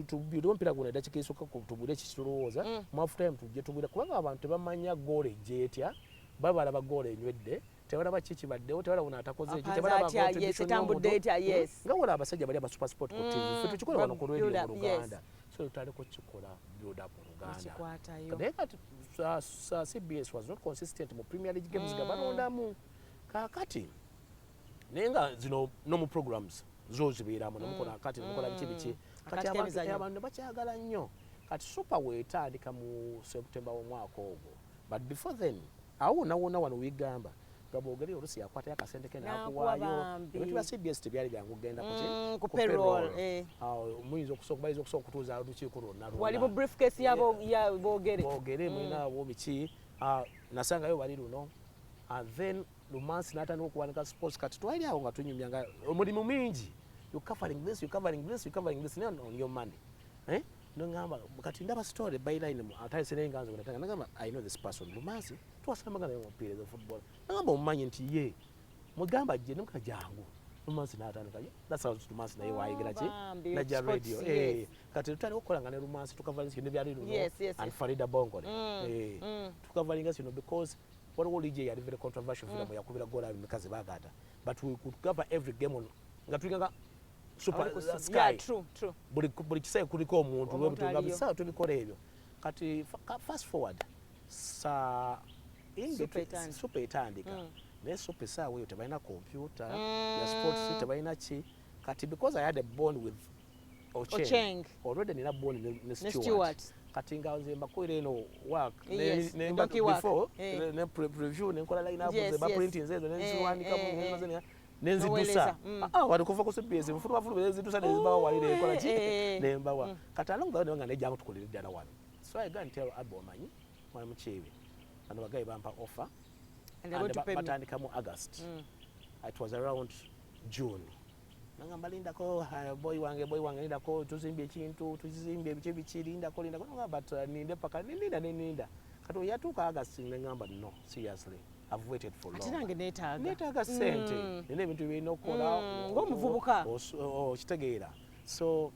tubire omupiira guno eddakiika esooka, tubule ekitulowooza mu half time, tujje tubule, kubanga abantu tebamanya goolo ejja etya, babalaba goolo enywedde, tebalaba ki kibaddewo, tebalaba ono atakoze eki, Apanze tebalaba atya, yes, contribution etambudde y'omuntu. etya, yes. Nga wala abasajja bali aba Super Sport ku TV, ffe tukikola wano ku radio build mu up, Luganda. So tutandika okukikola build up mu Luganda. Nekikwatayo. Naye kati CBS was not consistent mu Premier League games, nga balondamu. Kaakati naye nga zino no mu programs zo zibeeramu, nemukola akati, nemukola biki biki. Kati Akati k'emizannyo. abantu ne bakyagala nnyo. Kati Super weetandika mu September w'omwaka ogwo, but before then awo wonna wonna wano wigamba nga Boogere olusi yakwatayo akasente ke N'akuwa n'akuwaayo. Bambi. Ebintu bya CBS tebyali byangu kugenda kuki Ku payroll, eh. Awo muyinza okusooka, bayinza okusooka okutuuza olukiiko lwonna lwonna. Wali mu briefcase ya Boogere. Boogere mulinaabo biki. Ah, nasangayo bali luno and then Lumansi n'atandika okuwanika sports. Kati twali awo nga tunyumya nga omulimu mingi, you covering this, you covering this, you covering this, naye on your money, eh? Nongamba kati ndaba story byline mu atayise, naye nga nze natanga nagamba, I know this person, Lumansi twasambanga naye omupiira za football. Nagamba omumanyi nti ye mugamba jje nemuka jangu. Lumansi n'atandika. That's how Lumansi naye wayigira ki Bambi, najja sports, radio. Yes. Eh, kati tutandika okukola nga ne Lumansi tukavalinga kino byali luno Yes, and Farida Bongole. Eh, tukavalinga kino because waliwo liigi eyali very controversial, mm. Yakubira goal mikazi bagata, but we could cover every game on nga tulinga Super Awali ku Sky. Yeah, true, true. Buli kiseera kuliko omuntu. Omuntu lwe aliyo. Bisaawa tubikola ebyo. Kati fast forward sa Super etandika. Super etandika, naye Super esaawa eyo tebalina computer ya sports, tebalina ki. Kati because I had a bond with Ocheng, Ocheng. Already nina bond ne Ne Stewart. Stewart. Kati nga nze mbakolera eno work Yes, donkey work. before Eh. ne preview, nenkola line up, Yes, ze ba yes. printing ezo, nenziwandika, nenziddusa. Noweereza, Ah, wali kuva ku CBS nfuluma fuluma, nenziddusa, nenzibawa wali, nenkola ki, nembawa. Kati along the way nga nejjangu tukolere ddala wano. So I go and tell Abba, omanyi mwami Mukiibi, bano bagayi bampa offer And they're going and to pay me. batandika mu August. It was around June. Nangamba, lindako, ah, boy wange, boy wange, lindako, tuzimbye ekintu, tuzimbye biki biki, lindako, lindako. Nangamba, but ninde paka nininda, neninda. Kati we yatuuka August, nengamba, no, seriously, I've waited for Ate long. nange neetaaga. Neetaaga sente, nina ebintu byerina okukola. Ng'omuvubuka. Okitegeera? So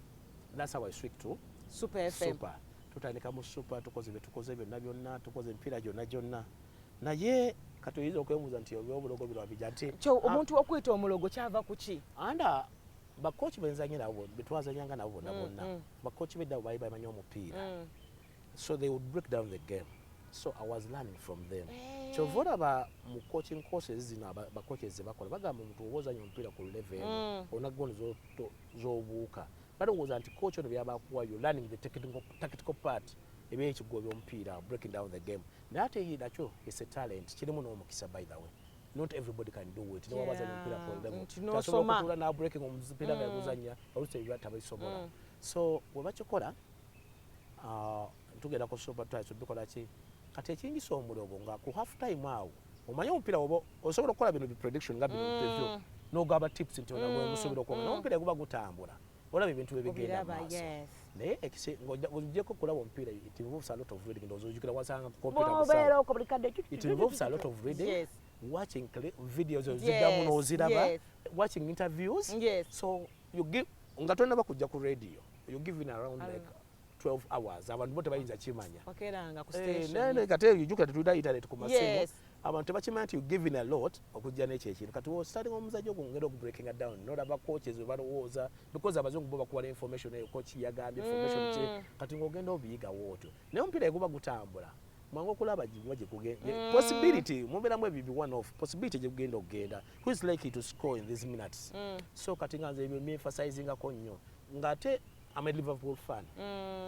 that's how I switched to Super FM. Super. Tutandika mu Super, tukoze byetukoze byonna byonna, tukoze emipiira gyonna gyonna, naye kati oyinza okwebuuza nti ebyobulogo birwabija nti Kyo omuntu okwita omulogo kyava ku ki? Anda bakochi benzanye nabo, betwazanyanga nabo bonna bonna, bakochi bedda baali bamanyi omupiira, so they would break down the game. So I was learning from them. Kyova olaba mu coaching courses zino bacoaches zebakola, bagamba omuntu oba ozanya omupiira ku level eno, olina gondi z'obuuka. Balowooza nti coach ono byaba akuwa, you learning the technical, tactical part, ebyekigo by'omupiira, breaking down the game, naye ate ye nakyo is a talent, kirimu n'omukisa. By the way, not everybody can do it. Newaba azanya omupiira ku level, Nti tasobola n'osoma. okutuula na breaking omupiira nga guzanya, oluusi ebyo tabisobola. So bwe bakikola, ah, tugenda ku Super Twice, bikola ki. Kati ekingisa omulogo nga ku half time awo, omanye omupiira oba osobola okukola bino bi prediction nga bino preview, n'ogaba tips nti ona musobola okuba, naye omupiira guba gutambula, olaba ebintu bwe bigenda mu Obiraba, maaso. Yes. Naye ng'ogyeko okulaba omupiira, it involves a lot of reading. Ndowooza ojjukira wasanga ku computer Bw'obeera musawo. okwo buli kadde. It involves a lot of reading, watching videos, oziddamu n'oziraba, watching interviews. So you give nga tonnaba kujja ku radio, you giving around like 12 hours. Abantu bo tebayinza kimanya. Wakeeranga ku Eh, station. naye kati ojjukira tetulina internet ku masimu. Abantu tebakimanyi nti you giving a lot okujja n'ekyo ekintu. Kati ostarting omuzannyo ogwo, ngenda okubreakinga down, nolaba coaches we balowooza, because abazungu bo bakuwala information eyo, coach yagambye information ki. Kati ng'ogenda obiyigawo otyo, naye omupiira eguba gutambula, mwangu okulaba gye possibility mubeeramu ebyo bi one off possibility gye gugenda okugenda, who is likely to score in these minutes. So kati nga nze ebyo mbyemphasizingako nnyo, ng'ate am a Liverpool fan,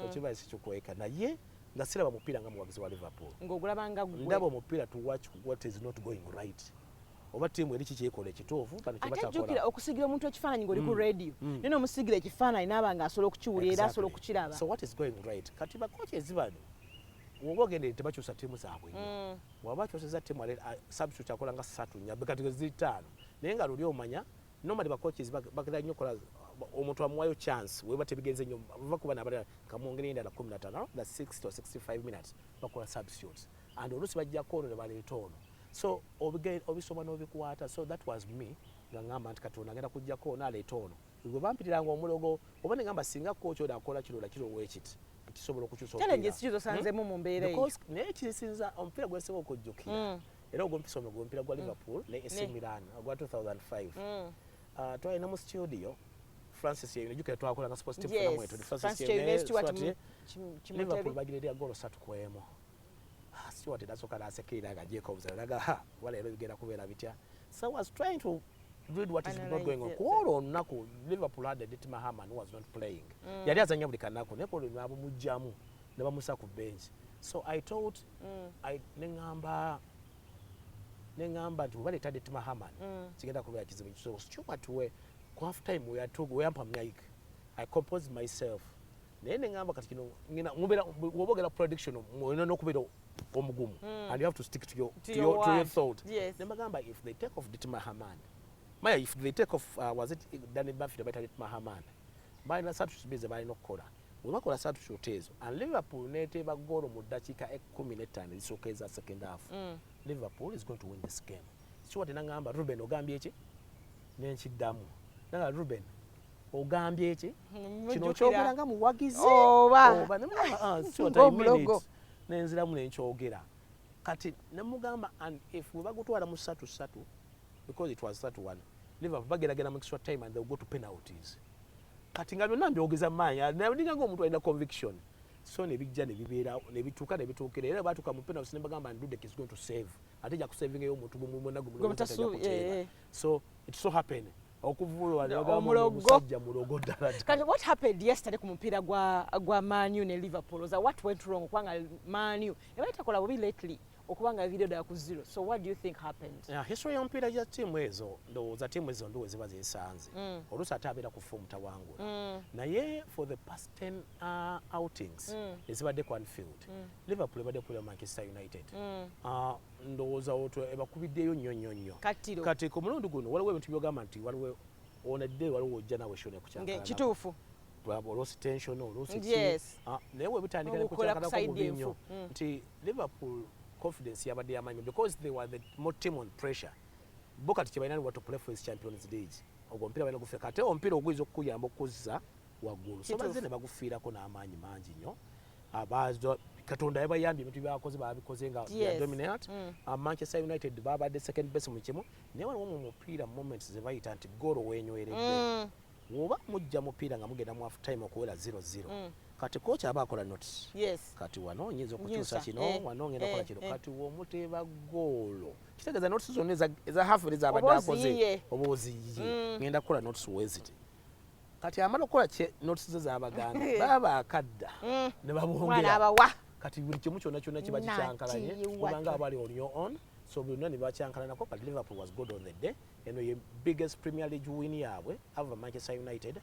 ekiba sikikweka, naye nga siraba mupiira nga muwagizi wa Liverpool. Ng'ogulaba nga ggwe. Ndaba omupiira to watch what is not going right, oba ttiimu eri kikyekola ekituufu, bano Ate jjukira kyebatakola. okusigira omuntu ekifaananyi ng'oli ku radio, naye n'omusigira ekifaananyi naaba ng'asobola okukiwulira era asobola okukiraba. So what is going right? Kati bacoaches bano woba ogenda tebakyusa ttiimu zaabwe nnyo. Waba akyusizza ttiimu, substitute akola nga ssatu, nnya, kati ziri ttaano, naye nga luli omanya normally bacoaches bagera nnyo kola omuntu amuwayo chance weba tebigenze nnyo, bava kuba nabalala kamwongere endala 15, around the 60 or 65 minutes bakola substitutes, and oluusi bajjako ono ne baleeta ono. So obisoma n'obikwata. So that was me, nga ngamba nti katonda agenda kujjako ono aleeta ono. Bwe bampitiranga omulogo, oba negamba singa coach ono akola kino na kino weekiti, kisobola okukyusa omupiira. Challenges ki zosanzeemu mu mbeera eyo? Because naye kisinza omupiira gwensinga okujjukira, era ogwompisa omwo, gwe omupiira gwa Liverpool ne AC Milan ogwa 2005. Twalina mu studio Francis Yeyune, jjukira twakolanga sports team Yes. mwetu. Francis Kyeyune, Stuart Kimutebi. Liverpool bagireetera golo 3-1. Ah, Stuart nasooka n'asekerera nga agyeko obuzala, naga ha, wala leero bigenda kubeera bitya. So I was trying to read what is not going on. Analyze Ku olwo olunaku Liverpool had a Dietmar Hamann who was not playing. Yali azanya buli kanaku, naye ku olwo nabamugjamu ne bamusa ku bench. So I thought, neŋŋamba nti bwe baleeta Dietmar Hamann, kigenda kubeera kizibu. So Stuart we ku half time we yampa mic, I composed myself, naye neŋŋamba kati kino ngina mubeera woba ogenda prediction, olina n'okubeera omugumu and you have to stick to your, To to your your, to your word. thought. Yes. Ne mbagamba, if they take off Dietmar Hamann, maya if they take off, was it Danny Murphy, baleeta Dietmar Hamann, balina substitute ze balina okukola. Bwe bakola substitute ezo and Liverpool neteeba goolo mu ddakiika 15 ezisooka eza second half, Liverpool is going to win this game. Stuart naŋŋamba, "Ruben, ogambye ki?" Nenkiddamu nanga, "Ruben, ogambye ki? Kino okyogera nga muwagizi Oba. oba?" Ne mugamba, "Ah, Stuart, I mean Ng'omulogo. it." Nenziramu nenkyogera. Kati nemugamba, and if bwe bagutwala mu 3-3, because it was 3-1, Liverpool bageragera mu extra time and they will go to penalties. Kati nga byonna mbyogeza maanyi, ninga ngaomuntu alina conviction. So ne bijja ne bibeera ne bituuka ne bituukira, era batuuka mu penalty ne bagamba nti Dudek is going to save, ate ja kusavingayo omuntu gwemwena. Gwe mutasuubi. So it so happened okuvuulwa ne bagamba Omulogo. Omusajja mulogo ddala ddala. Kati what happened yesterday ku mupiira gwa Man U ne Liverpool? Oza what went wrong, kubanga Man U ebadde takola bubi lately, okubanga eviire ddala ku zero? So what do you think happened? Yeah, history y'omupiira gya ttiimu ezo, ndowooza ttiimu ezo nduwe ziba zeesanze, oluusi ate abeera ku form tawangula, naye for the past 10 outings ezibadde ku Anfield, Liverpool ebadde kulira Manchester United. Ndowooza otwo ebakubiddeyo nnyo nnyo nnyo. Kattiro. Kati ku mulundi guno waliwo ebintu byogamba nti waliwo onedde, waliwo ojja nawe shone Nge kituufu. Oluusi tension, oluusi ki. Ah, naye webitandika Obukola ku nekukyankalako side bubi nnyo enfu. Nti Liverpool confidence yabadde yamanyi because they were the more team on pressure. Bo kati kyebalina what to play for is Champions League. Ogwo omupiira balina gufiira, kati omupiira oguyinza okukuyamba okuzza waggulu, so Kituufu. bazze ne bagufiirako n'amaanyi mangi nnyo. Katonda yabayambye, ebintu byabakoze babikoze nga they are dominant. Manchester United babadde second best mu kimu, naye waliwo mu mupiira moments ze bayita nti golo wenyweredde. Woba mujja mupiira nga mugenda mu half time okuwera 0-0, kati coach aba akola notes. Kati wano nyinza okukyusa Nyusa, kino, wano ngenda kukola kino. Kati womuteeba goolo, kitegeeza notes zonna eza half eri zabadde Oba akoze oziyiye. oba oziyiye. Ngenda kukola notes weziti. Kati amala okukola notes ze zabagambye, baba akadda ne Mwana babongera. abawa. Kati buli kimu kyonna kyonna kiba kikyankalanye, Natiiwa. kubanga abali on your own, so byonna ne bakyankalanako. But Liverpool was good on the day. Eno ye biggest Premier League win yaabwe ava Manchester United.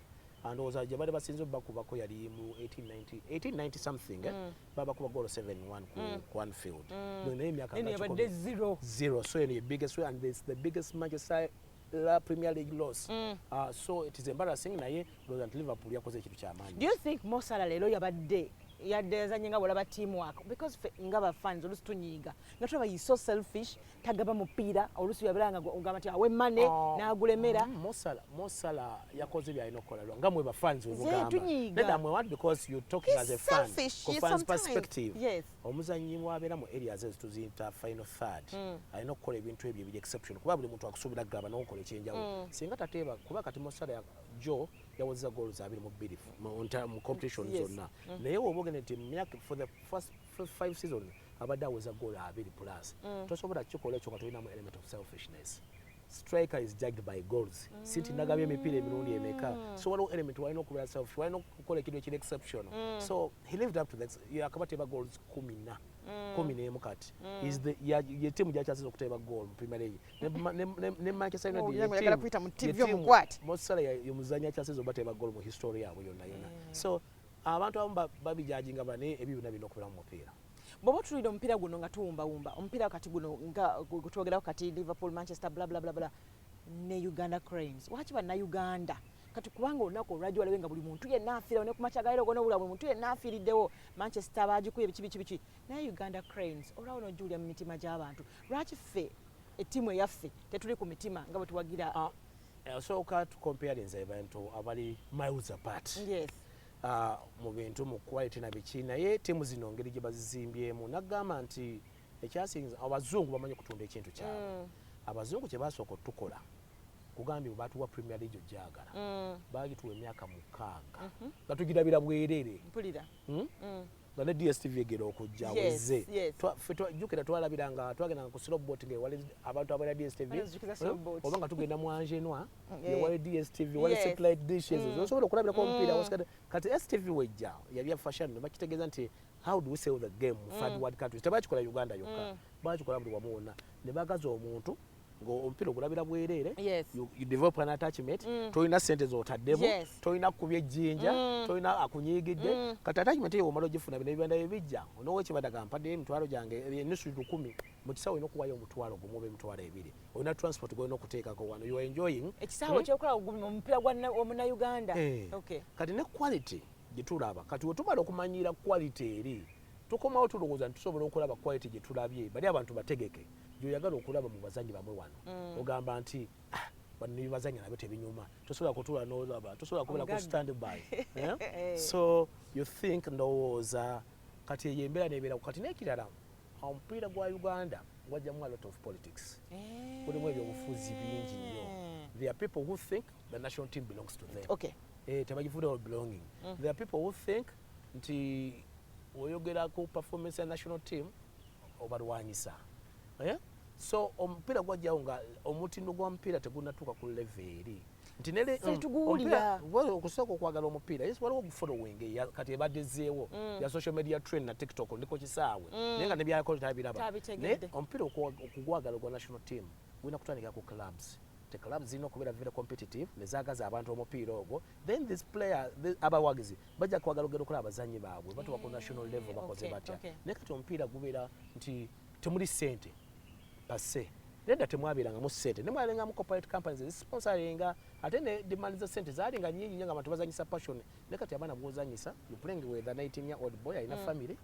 Ndowooza gye bali basinze obakubako yali mu 1890, 1890 something, eh? Babakuba golo 7-1 ku Anfield. No, naye emyaka Eno nga yabadde 10 zero. Zero. So eno ye biggest win and it's the biggest Manchester la Premier League loss. So it is embarrassing, naye ndowooza nti Liverpool yakoze ekintu kyamaanyi. Do you think Mo Salah leero yabadde yadde yazanye nga bwolaba teamwork? Because ffe nga bafans oluusi tunyiiga nga tulaba he's so selfish, tagaba mupiira, oluusi yabeera nga ogamba nti awe Mane n'agulemera. Mo Salah yakoze byalina okukola lwa nga mwe bafans Ze, wemugamba. Tunyiiga. Nedda, mwe what, because you talking He's as a fan, selfish, ku yes, fans sometimes. perspective. Omuzannyi wabeera mu areas ezo tuziyita final third, alina okukola ebintu ebyo ebiri exception, kuba buli muntu akusuubira gaba n'okukola ekyenjawulo. Singa tateeba, kuba kati Mo Salah jo yaweza goals 22 mu competition zonna, naye woba ogenda nti mu myaka for the first five seasons abadde aweza goal 20 plus, tosobola kukikola ekyo nga tolinamu element of selfishness. Striker is judged by goals, si nti nagabye emipiira emirundi emeka. So waliwo element walina okubeera selfish, walina okukola ekintu ekiri exceptional. So he lived up to that. Yakaba teeba goals 11 kati. Is the ye tiimu gyakyasinza okuteeba goal mu Premier League ne Manchester United. Oh, Ye yangu oyagala kuyita mu TV omukwate. Mo Salah ye muzannyi akyasinza obateeba goal mu history yaabwe yonna yonna. So abantu abamu babijudginga bane, ebyo byonna birina okubeera mu mupiira. Bw'oba otulira omupiira guno nga tuwumbawumba omupiira kati guno nga gwe twogerako kati, Liverpool, Manchester, bla bla bla bla, ne Uganda Cranes, waki Bannayuganda kati? Kubanga olunaku olwajjo walabe nga buli muntu yenna afiirawo, ne ku makya galeero gona obula buli muntu yenna afiiriddewo, Manchester bagikuye, biki biki biki, naye Uganda Cranes olwawo nojjuulya mu mitima gy'abantu. Lwaki ffe ettiimu eyaffe tetuli ku mitima nga bwe tuwagira? Ah, osooka tucomparinze abantu abali miles apart mu bintu, mu quality na biki, naye ttiimu zino ngeri gye bazizimbyemu, nagamba nti ekyasinza abazungu bamanyi okutunda ekintu kyabwe. Abazungu kye basooka otukola, kugambye bwe batuwa Premier League ojagala, bagituwa emyaka 6 nga tugirabira bwerere. Mpulira. Hmm? Nga ne DStv egera okujja wezze. Ffe jjukira twalabiranga, twagendanga ku slowboat nga ewali abantu abalira DStv. Nzijukiza slowboat. Oba nga tugenda mu Angenwa, ewali DStv, wali satellite dishes osobola okulabirako omupiira. Kati STV wejja yali ya fashion, ne bakitegeeza nti how do we sell the game mu third world countries? Tebakikola Uganda yokka, bakikola buli wamu wonna, ne bagaza omuntu ng'omupiira ogulabira bwereere. You develop an attachment. Tolina sente zotaddemu, tolina kubya ejjinja, tolina akunyiigidde. Kati attachment eyo omala ogifuna, bino ebibanda bye bijja onowekibadaga mpaddeyo emitwalo gyange enusu 1000 mu kisaawe, olina okuwayo 10,000 oba 20,000, olina transport gwolina okuteekako wano, you are enjoying. Ekisaawe ekyokulaba omupiira gwa omunnayuganda. Kati ne quality gye tulaba, kati wetumala okumanyira quality eri, tukomawo tulowooza nti tusobola okulaba quality gye tulabye bali abantu bategeke gyoyagala okulaba mu bazanyi bamwe wano. Ogamba nti, "Ah, bano nebibazanya nabyo tebinyuma, tosobola kutuula nolaba, tosobola kubeera ku Omugagga. stand by." Eh? So you think, ndowooza kati eyo embeera nebeera. Kati n'ekirala, omupiira gwa Uganda gwajjamu a lot of politics, mulimu ebyobufuzi bingi nnyo. There are people who think the national team belongs to them. Tebagifudde belonging. There are people who think nti Oyogera ku performance ya national team, obalwanyisa, eh? So omupiira gwajjawo nga omutindo gwa mupiira tegunatuuka ku level eri nti Ffe tuguwulira. Okusooka okwagala omupiira, yes, waliwo following kati ebadde zeewo ya social media trend na TikTok, ndiko kisaawe, naye nga nebyakola tabiraba. Tabitegedde. Naye omupiira okugwagala ogwa national team gulina kutandikira ku clubs. Te clubs zirina okubeera very competitive nezaagaza abantu omupiira ogwo, then this player abawagizi bajja kwagala ogenda okulaba abazanyi baabwe batuuka ku national level bakoze batya. Naye kati omupiira gubeera nti temuli ssente pase. Nedda temwabeerangamu ssente, nemwabeerangamu corporate companies ezisponsoringa, ate ne demand za ssente zaali nga nyingi nnyo nga abantu bazanyisa passion. Naye kati abaana bwozanyisa, you playing with a 19 year old boy alina family,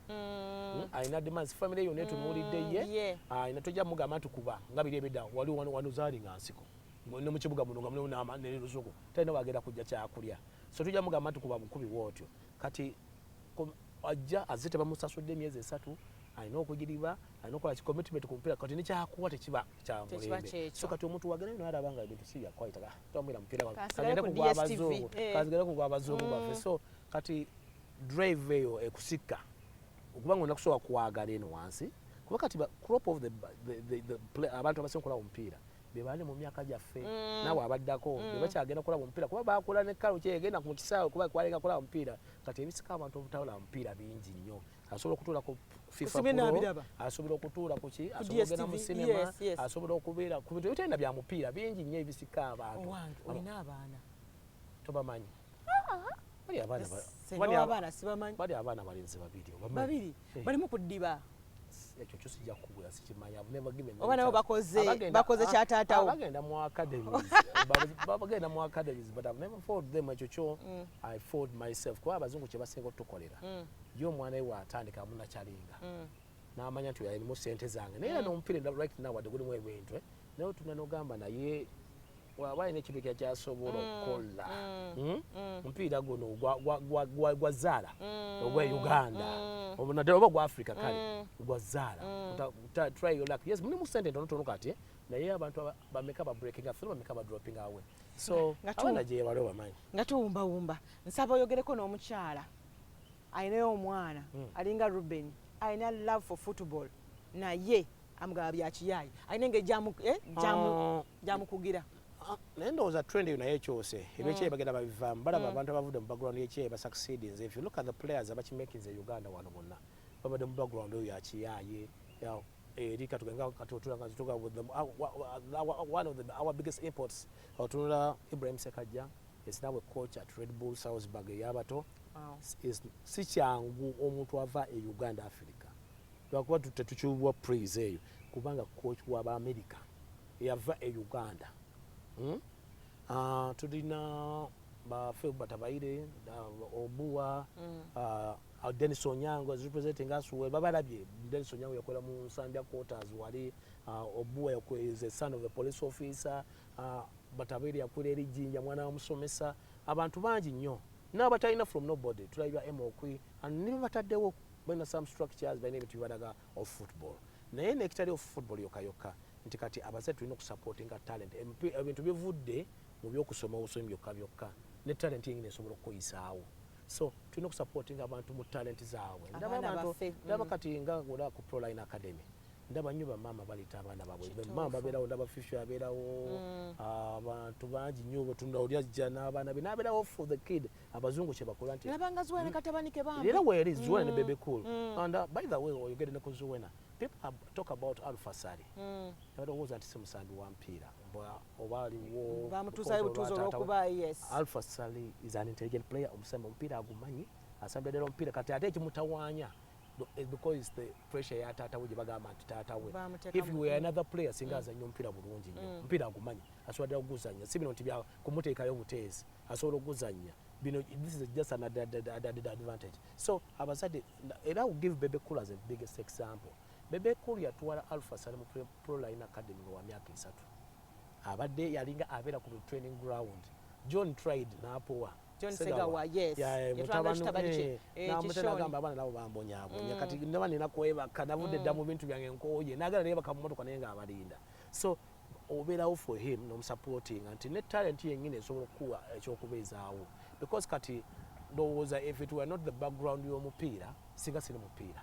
alina demands, family yonna etunuulidde ye. Alina, tojja mugamba nti kuba nga biri ebidda wali wano. Wano zaali nga nsiko ne mu kibuga muno nga mulimu ne lusuku, talina wagenda kujja kyakulya, so tujja mugamba nti kuba bukubi bwotyo. Kati ajja azze tebamusasudde emyezi 3, alina okugiriba, alina okukola ki commitment ku mupiira. Kati nekyakuwa tekiba Tekiba kyamulembe. Kyekyo. So kati omuntu wagenda nalaba nga ebintu si byakwayita, twamwira mupiira Kasigale kagende ku ku gwa DStv, bazungu, kasigale ku gwa bazungu baffe. So kati drive eyo ekusikka okubanga olina kusobola kwagala eno wansi, kuba kati crop of the play, abantu abasinga okulaba omupiira be bali mu myaka gyaffe naawe abaddako, be bakyagenda kulaba omupiira kuba bakula ne kalo kyegenda mu kisaawe kuba kwalenga kulaba omupiira. Kati ebisika abantu obutalaba mupiira bingi nnyo. Asobola okutuula ku FIFA Kusibye Pro, n'abiraba. asobola okutuula ku ki, asobola okugenda mu DStv, cinema, asobola okubeera ku bintu ebitalina bya mupiira bingi nnyo ebisika abantu. Owange, olina abaana? Tobamanyi? Bali abaana Senga w'abaana sibamanyi. Bali abaana balenzi babiri, obamanyi? Babiri? Eh. Balimu ku ddiba? Ekyo kyo sijja kukubula, sikimanyi. I've never given them Oba nabo chance. Bakoze kya taatawo. Abagenda mu academies, bagenda mu academies, but I've never followed them. Ekyo kyo I followed myself, kuba abazungu kye basinga otukolera, ye omwana we waatandika amunakyalinga n'amanya nti alinamu sente zange, naye era n'omupiira endala right now wadde gulimu ebintu, eh, naye otuna n'ogamba naye waba alina ekintu ekira kyasobola okukola. Omupiira guno gwa zaala ogwa Uganda, naddala oba gwa Africa, kale gwa zaala. Try your luck. Yes, mulimu sente ntonotono kati, eh, naye abantu bameka ba breaking up, bameka ba dropping away? So abaana gye bali obamanyi. Nga tuwumbawumba, nsaba oyogereko n'omukyala alinayo omwana alinga Ruben, alina love for football, naye amugaba byakiyaayi, alina engeri gyamukugira. Ah, naye ndowooza trend eyo naye ekyose. Ebyekyeyo bagenda babivaamu, balaba abantu abavudde mu background y'ekyeyo basucceedinze. If you look at the players abakimakinze e Uganda wano, bonna babadde mu background oyo yakiyaaye eri. Katugenga kati otulanga tuga with them, one of our biggest imports, otunula Ibrahim Sekajja is now a coach at Red Bull Salzburg ey'abato. Si kyangu omuntu ava e Uganda, Africa, lwakuba tetukiwa praise eyo, kubanga coach w'Abaamerica eyava e Uganda. Tulina ba Phil Batabaire, Obua, Dennis Onyango is representing us well. Babalabye Dennis Onyango yakola mu Nsambya quarters wali. Obua is a son of a police officer. Batabaire yakola eri Jinja, mwana wa musomesa. Abantu bangi nnyo n'abatalina from nobody, tulabya Emokwi and nibo bataddewo, balina some structures, balina ebintu bibalaga of football. Naye nekitali of football yokka yokka nti kati abazadde tulina okusupportinga talent. Ebintu bivudde mu byokusoma obusomi byokka byokka, ne talent yenyini esobola okukuyisaawo, so tulina okusupportinga abantu mu talent zaabwe. Ndaba Abaana abantu baffe, ndaba kati nga olaba ku Proline Academy, ndaba nnyo bamaama baleeta abaana baabwe. Maama babeerawo, ndaba Fifi abeerawo, abantu bangi nnyo bwetunda oli ajja n'abaana be n'abeerawo for the kid. Abazungu kye bakola nti Nabanga Zuwena ne katabani ke bambi. Era weeri Zuwena ne Bebe Cool. And by the way, oyogedde ne ku Zuwena, people talk about Alpha Sali, balowooza nti si musambi wa mpiira oba aliwo Bamutuusayo because butuuzi olwa taata we. olw'okuba, yes. Alpha Sali is an intelligent player, omusambi omupiira agumanyi, asambira ddala omupiira. Kati ate ekimutawaanya is because it's the pressure ya taata we gye bagamba nti taata we. Bamuteeka If you were another player, singa azannya omupiira bulungi nnyo. Omupiira agumanyi, asobola ddala okuguzannya, si bino nti bya kumuteekayo buteezi, asobola okuguzannya. Bino, this is just an added advantage. So abazadde era I will give Bebe Cool as a biggest example. Bebe Cool yatwala Alpha Sali mu Proline Academy nga wa myaka 3, abadde yalinga abeera ku training ground. John tried n'apowa. John Segawa, yes. Yatwala kitabani kye, Namutera Kishoni. Agamba abaana nabo bambonyaabonya, kati naba nina kwebaka, navudde dda mu bintu byange, nkooye, nagala neyebaka mu motoka naye ng'abalinda. So obeerawo for him n'omusupportinga nti ne talent yennyini esobola okukuwa ekyokubeezaawo, because kati Ndowooza if it were not the background y'omupiira, singa siri mupiira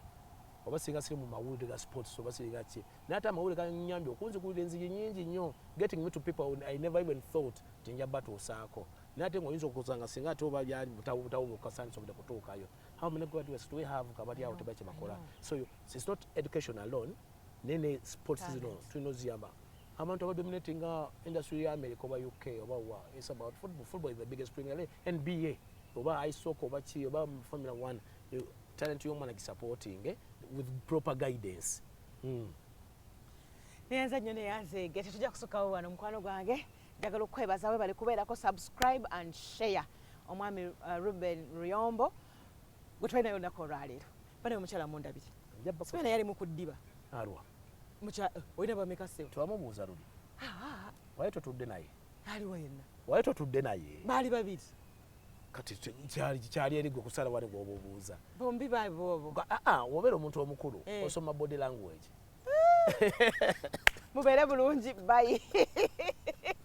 oba singa siri mu mawulire ga sports oba singa ki. Naye ate amawulire ganyambye okunzigulira enzigi nyingi nnyo, getting me to people I never even thought nti nja batuusaako. Naye ate ng'oyinza okusanga singa ate oba byali butabu butabu bwokka, sandisobodde kutuukayo. How many graduates do we have nga bali awo teba kyebakola? So it's not education alone, naye ne sports zino Talent. Tulina oziyamba. Abantu abadominatinga industry ya America oba UK oba wa, it's about football. Football is the biggest Premier League, NBA oba iSoccer oba ki oba Formula One. Talent y'omwana gisupporting with proper guidance. Neyanza nnyo, neyanzeege. Tetujja kusukkawo wano. Mukwano gwange, njagala okukwebaza, webale kubeerako. Subscribe and share. Omwami Ruben Ruyombo gwe twalinayo olunaku olwaleero. Banaye omukyala mundabire. Nja bako- Sibe naye ali mu kuddiba. Arwa. Olina bameka, ssebo? Twamubuuza luli. Waye totudde naye? Aliwo yenna. Waye totudde naye? Baali babiri. Kati kyali eri gwe kusala wali gwoba obuuza. Bombi babobo. Aa, wobeera omuntu omukulu, osoma body language. Mubeere bulungi, bye.